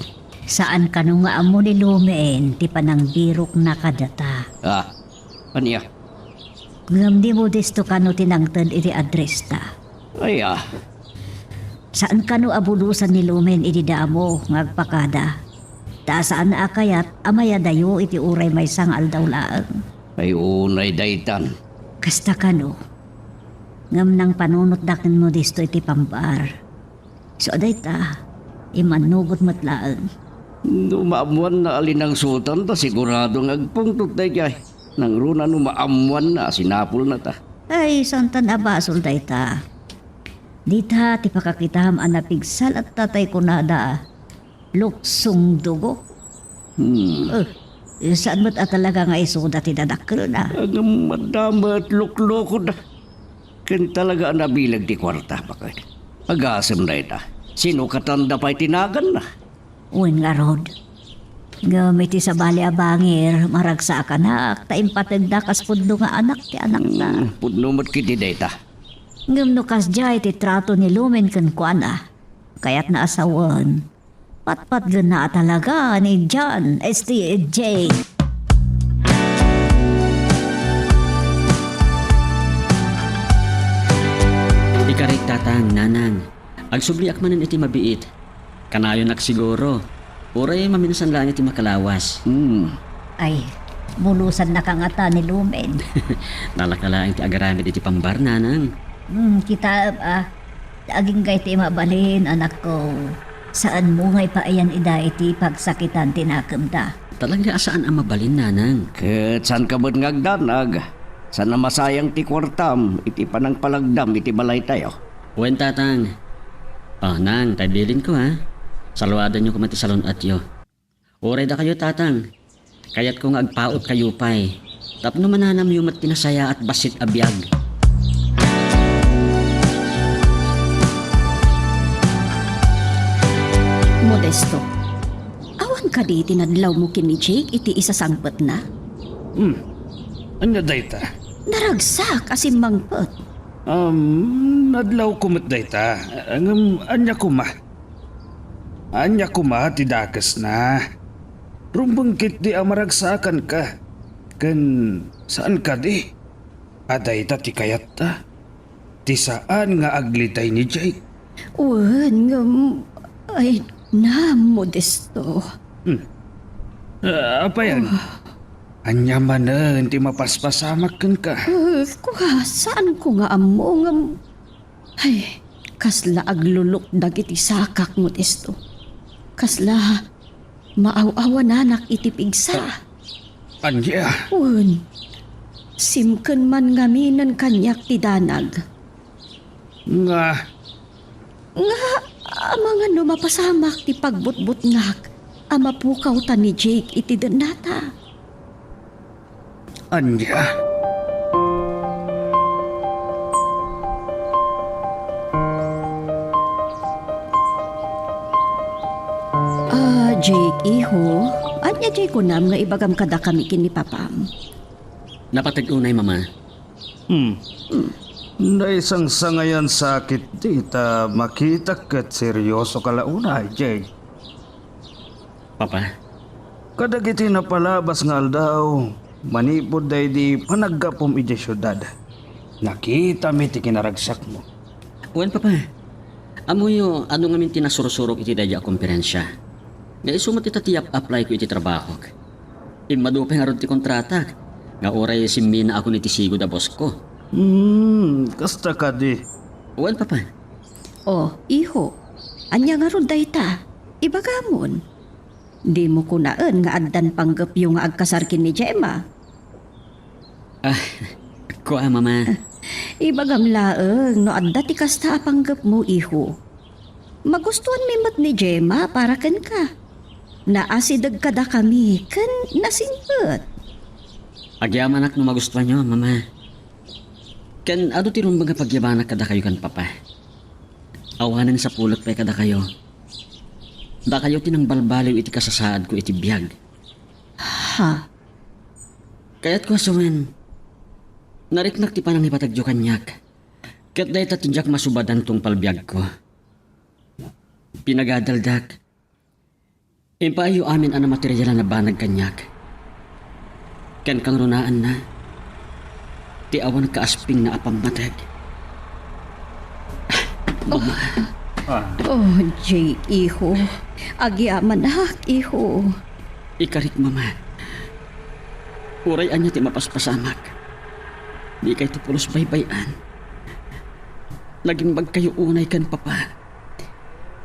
Saan kano nga ammo ni Lumen ti panangbirokna kadata. Ah, ania? Ngem ni Modesto kano ti nangted iti address ta? Ay, ah. Saan kano a bulosan ni Lumen idi damo nga agpakada? Ta saan a kayat a mayadayo iti uray maysa nga aldaw laeng. Ay, unay daytan. Kasta kano. Ngem nangpanunotda ken Modesto iti pambar. So, dayta, immannugot met laeng. No maammoanna a linangsotan ta, sigurado nga agpungtot daydiay. Nangruna no maammoanna a sinapulna ta. Ay, santan a basol dayta. Dita ti pakakitam a napigsal at tatay kunada, luksong dugo. Hmm. Eh. Saan met a talaga nga isuda ti dadakkelna. Ngem adda met luklukoda. Ken talaga a nabileg ti kuarta, baket. Agasem dayta. Sinukatanda pay ti naganna. Wen ngarud. Ngem iti sabali a bangir, maragsakanak, ta impategda kas pudno nga anak ti anakna. Hmm, pudno met ketdi dayta. Ngem no kasdiay ti trato ni Lumen kenkuana, kayatna a sawen, patpatgenna a talaga ni John S T J. Ikarik, Tatang, Nanang. Agsubliak manen iti mabiit. Kanayonak siguro. Uray maminsan laeng iti makalawas. Hmm. Ay, bulosan na ka ngata ni Lumen. Nalaka laeng ti agaramid iti pambar, Nanang. Hmm, kitaem, ah. Agingga iti mabalin, anakko. Saanmo nga ipaayan ida iti pagsakitan ti nakemda. Talaga a saan a mabalin, Nanang. Ket saanka met nga agdanag. Saan a masayang ti kuartam iti panangpalagdam iti balaytayo. Wen, Tatang. Ah, Nang, tay bilinko, ha. Saluadanyo koma ti salun-atyo. Uray dakayo, Tatang. Kayatko nga agpautkayo pay. Tapno mananamyo met ti nasayaat bassit a biag. Modesto, awan kadi ti nadlawmo ken ni Jake iti isasangpetna? Hmm. Ania dayta? Naragsak a simmangpet. Um, nadlawko met dayta. Ngem ania koma? Ania koma ti dakesna? Rumbeng ketdi a maragsakanka. Ken saan kadi a dayta ti kayatta? Ti saan nga agliday ni Jake? Wen, ngem, ay, na, Modesto. Hmm. Ah, apay, ania manen ti mapaspasamak kenka? Eh, kua, saanko nga ammo, ngem, ay, kasla aglulukdag iti sakak, Modesto. Kasla maaw-awananak iti pigsa. Ania? Wen, simken man ngaminen kaniak ti danag. Nga? Nga, amangan no mapasamak ti pagbutbutngak a mapukawtan ni Jake iti dennata. Ania? Ah, Jake, iho, ania diay kunam nga ibagam kadakami ken ni papam? Napateg unay, Mama. Hmm. Naisangsangayansak ketdi ta makitak ket seryosoka la unay, Jake. Papa? Kadagiti napalabas nga aldaw, manipud daydi panaggapum idiay siudad, nakitami ti kinaragsakmo. Wen, Papa. Ammoyo, adu ngamin ti nasursurok iti daydi a komperensia. Nga isu met ita ti yap-applyko iti trabahok. Immadu pay ngarud ti kontratak, nga uray simminaakon iti sigud a bossko. Hmm, kasta kadi. Wen, Papa. Oh, iho, ania ngarud dayta? Ibagamon. Dimo kunaen nga addan panggepyo nga agkasar ken ni Gemma? Ah, kua, Mama. Ibagam laeng no adda ti kasta a panggepmo, iho. Magustuanmi met ni Gemma para kenka. Naasideg kadakami ken nasingpet. Agyamanak no magustuanyo, Mama. Ken adu ti rumbeng a pagyabanak kadakayo ken Papa. Awanen sapulek pay kadakayo. Dakayo ti nangbalbaliw iti kasasaadko iti biag. Ha? Kayatko a sawen, nariknak ti panangipategyo kaniak. Ket dayta ti diak masubadan tungpal biagko. Pinagadaldak. Impaayyo amin a namaterial a nabanag kaniak. Ken kangrunaanna, ti awan kaaspingna a pammateg. Mama. Ah. Oh, Jake, iho. Agyamanak, iho. Ikarik, Mama. Uray ania ti mapaspasamak, dikay ti pulos baybay-an. Nagimbagkayo unay ken Papa.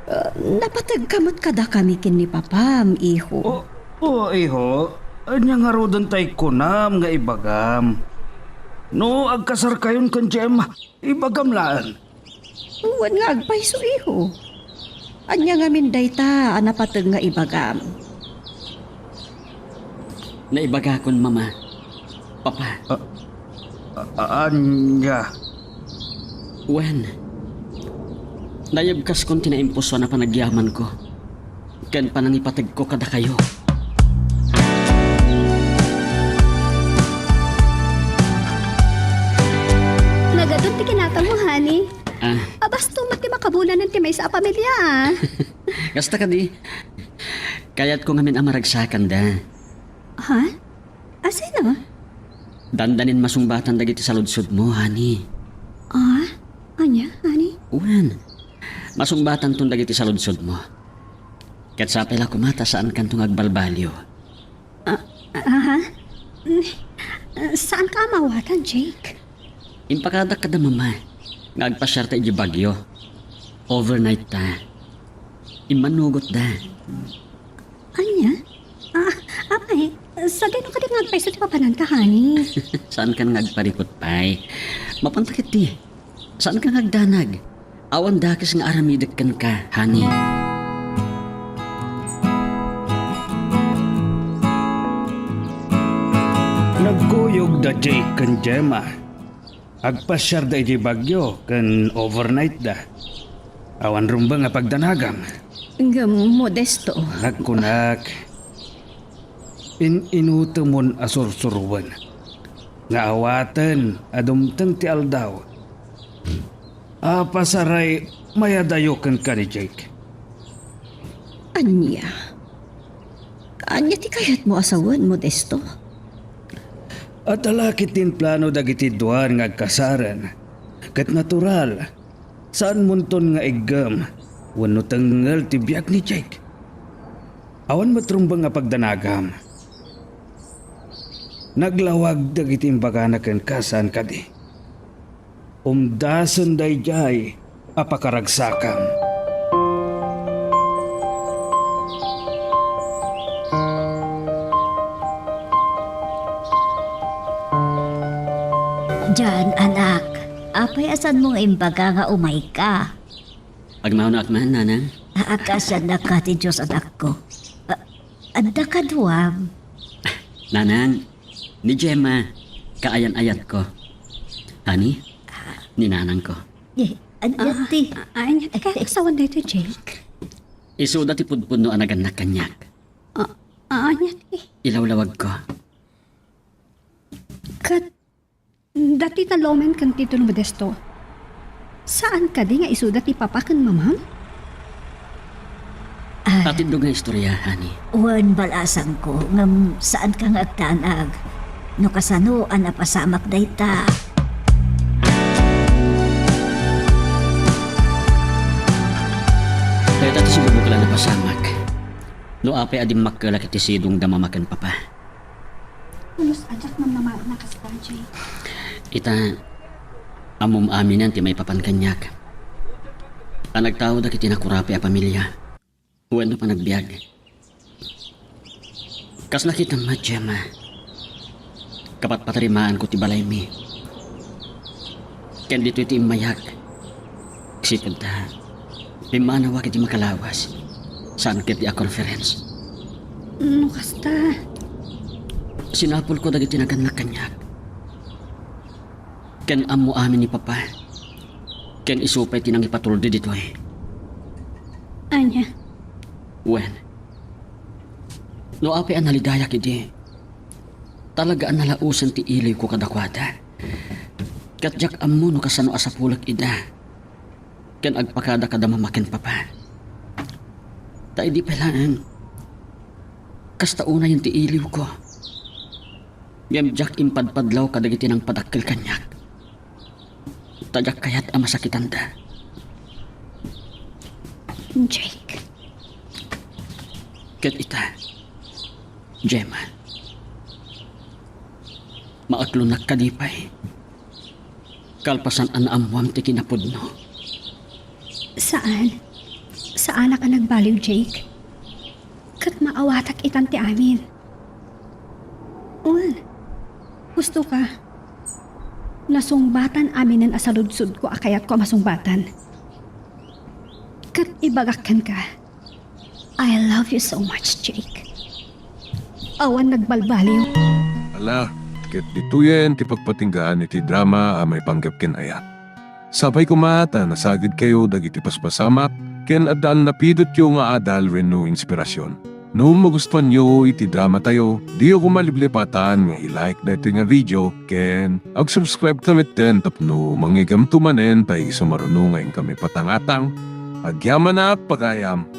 Ah, napategka met kadakami ken ni Papam, iho. Oh, oh, iho. Ania ngaruden tay kunam nga ibagam? No agkasarkayon ken Gemma, ibagam laeng. Wen nga agpayso, iho. Ania ngamin dayta a napateg nga ibagam? Naibagakon, Mama. Papa. A-, a-, ania? Wen, nayebkaskon ti naimpusoan a panagyamanko ken panangipategko kadakayo. Nagadun ti kinatangmo, honey. Ah. Abasto met ti makabulanen ti maysa a pamilia, ah. Kasta kadi, kayatko ngamin a maragsakanda. Ha? Asino? Dandanin masungbatan dagiti saludsodmo, honey. Ah? Ania, honey? Wen, masungbatanton dagiti saludsodmo. Ket sapay la koma ta saankanto nga agbalbaliw. Ah, aha? Mm, saanka a maawatan, Jake? Impakadak kada Mama nga agpasiarta iti Baguio. Overnight ta. Immannugotda. Ania? Ah, apay, sadino kadi nga agpayso ti papananka, honey? Saankan nga agparikut pay. Mapanta ketdi. Saanka nga agdanag. Awan dakes nga aramidek kenka, honey. Nagkuyog da Jake ken Gemma. Agpasiarda iti Baguio ken overnight da. Awan rumbeng a pagdanagam. Ngem Modesto. Nagkunak, in-inutemon a sursuroen nga awaten a dumteng ti aldaw a pasaray mayadayo kenka ni Jake. Ania? Ania ti kayatmo a sawen, Modesto? Adda la ketdin plano dagiti dua nga agkasaren. Ket natural, saanmonton nga iggem wenno tengngel ti biag ni Jake. Awan met rumbeng a pagdanagam. Naglawag dagiti imbagana kenka, saan kadi? Umdasen daydiay a pakaragsakam. Jan, anak, apay a saanmo nga imbaga nga umayka? Agmawnoak man, nanang. Aagkasiannak ti Dios, anakko. A-, adda kaduam. Nanang, ni Gemma, kaayan-ayatko. Honey, ni nanangko. Eh, ania ti? Ah, ah, ania ti kakasawan daytoy, Jake? Isuda ti pudpudno a nagannak kaniak. Ah, ah, ania ti? Ilawlawagko. Ket dati ta Lomen ken Tito Modesto, saan kadi nga isuda ti papa ken mamam? Ah. Atindog nga istorya, honey. Wen, balasangko, ngem saanka nga agdanag. No kasano a napasamak dayta. Dayta ti sumubok la napasamak. No apay a dimmakkelak iti sidongda mama ken papa. Pulos a diak namnamaen a kasta, Jake. Ita, ammom aminen ti maipapan kaniak a nagtaodak iti nakurapi a pamilia wenno panagbiag. Kas nakitam met, Gemma, kapatpatarimaanko ti balaymi. Ken ditoy ti immayak. Sipud ta, pimmanawak iti makalawas, saan ketdi a conference. No kasta? Sinapulko dagiti nagannak kaniak. Ken ammo amin ni Papa. Ken isu pay ti nangipatuldi ditoy. Ania? Wen, no apay a nalidayak idi, talaga a nalaosen ti iliwko kadakuada. Ket diak ammo no kasano a sapulek ida ken agpakada kada mama ken papa. Ta idi pay laeng, kasta unayen ti iliwko. Ngem diak impadpadlaw kadagiti nangpadakkel kaniak. Ta diak kayat a masakitanda. Jake. Ket ita, Gemma, maaklonak kadi pay kalpasan a naammoam ti kinapudno. Saan. Saanak a nagbaliw, Jake. Ket maawatak itan ti amin. Wen, husto ka. Nasungbatan aminen a saludsodko a kayatko a masungbatan. Ket ibagak kenka, I love you so much, Jake. Awan nagbalbaliw. Ala, ket ditoyen ti pagpatinggaan iti drama a maipanggep ken ayat. Sapay koma ta nasagidkayo dagiti paspasamak ken adda a napidotyo nga adal wenno inspirasyon. No magustuanyo iti dramatayo, diyo koma liplipatan nga i-like daytoy nga video ken ag-subscribe ta metten tapno mangigamto manen ta isu maruno nga inkami patangatang. Agyamanak, pagayam!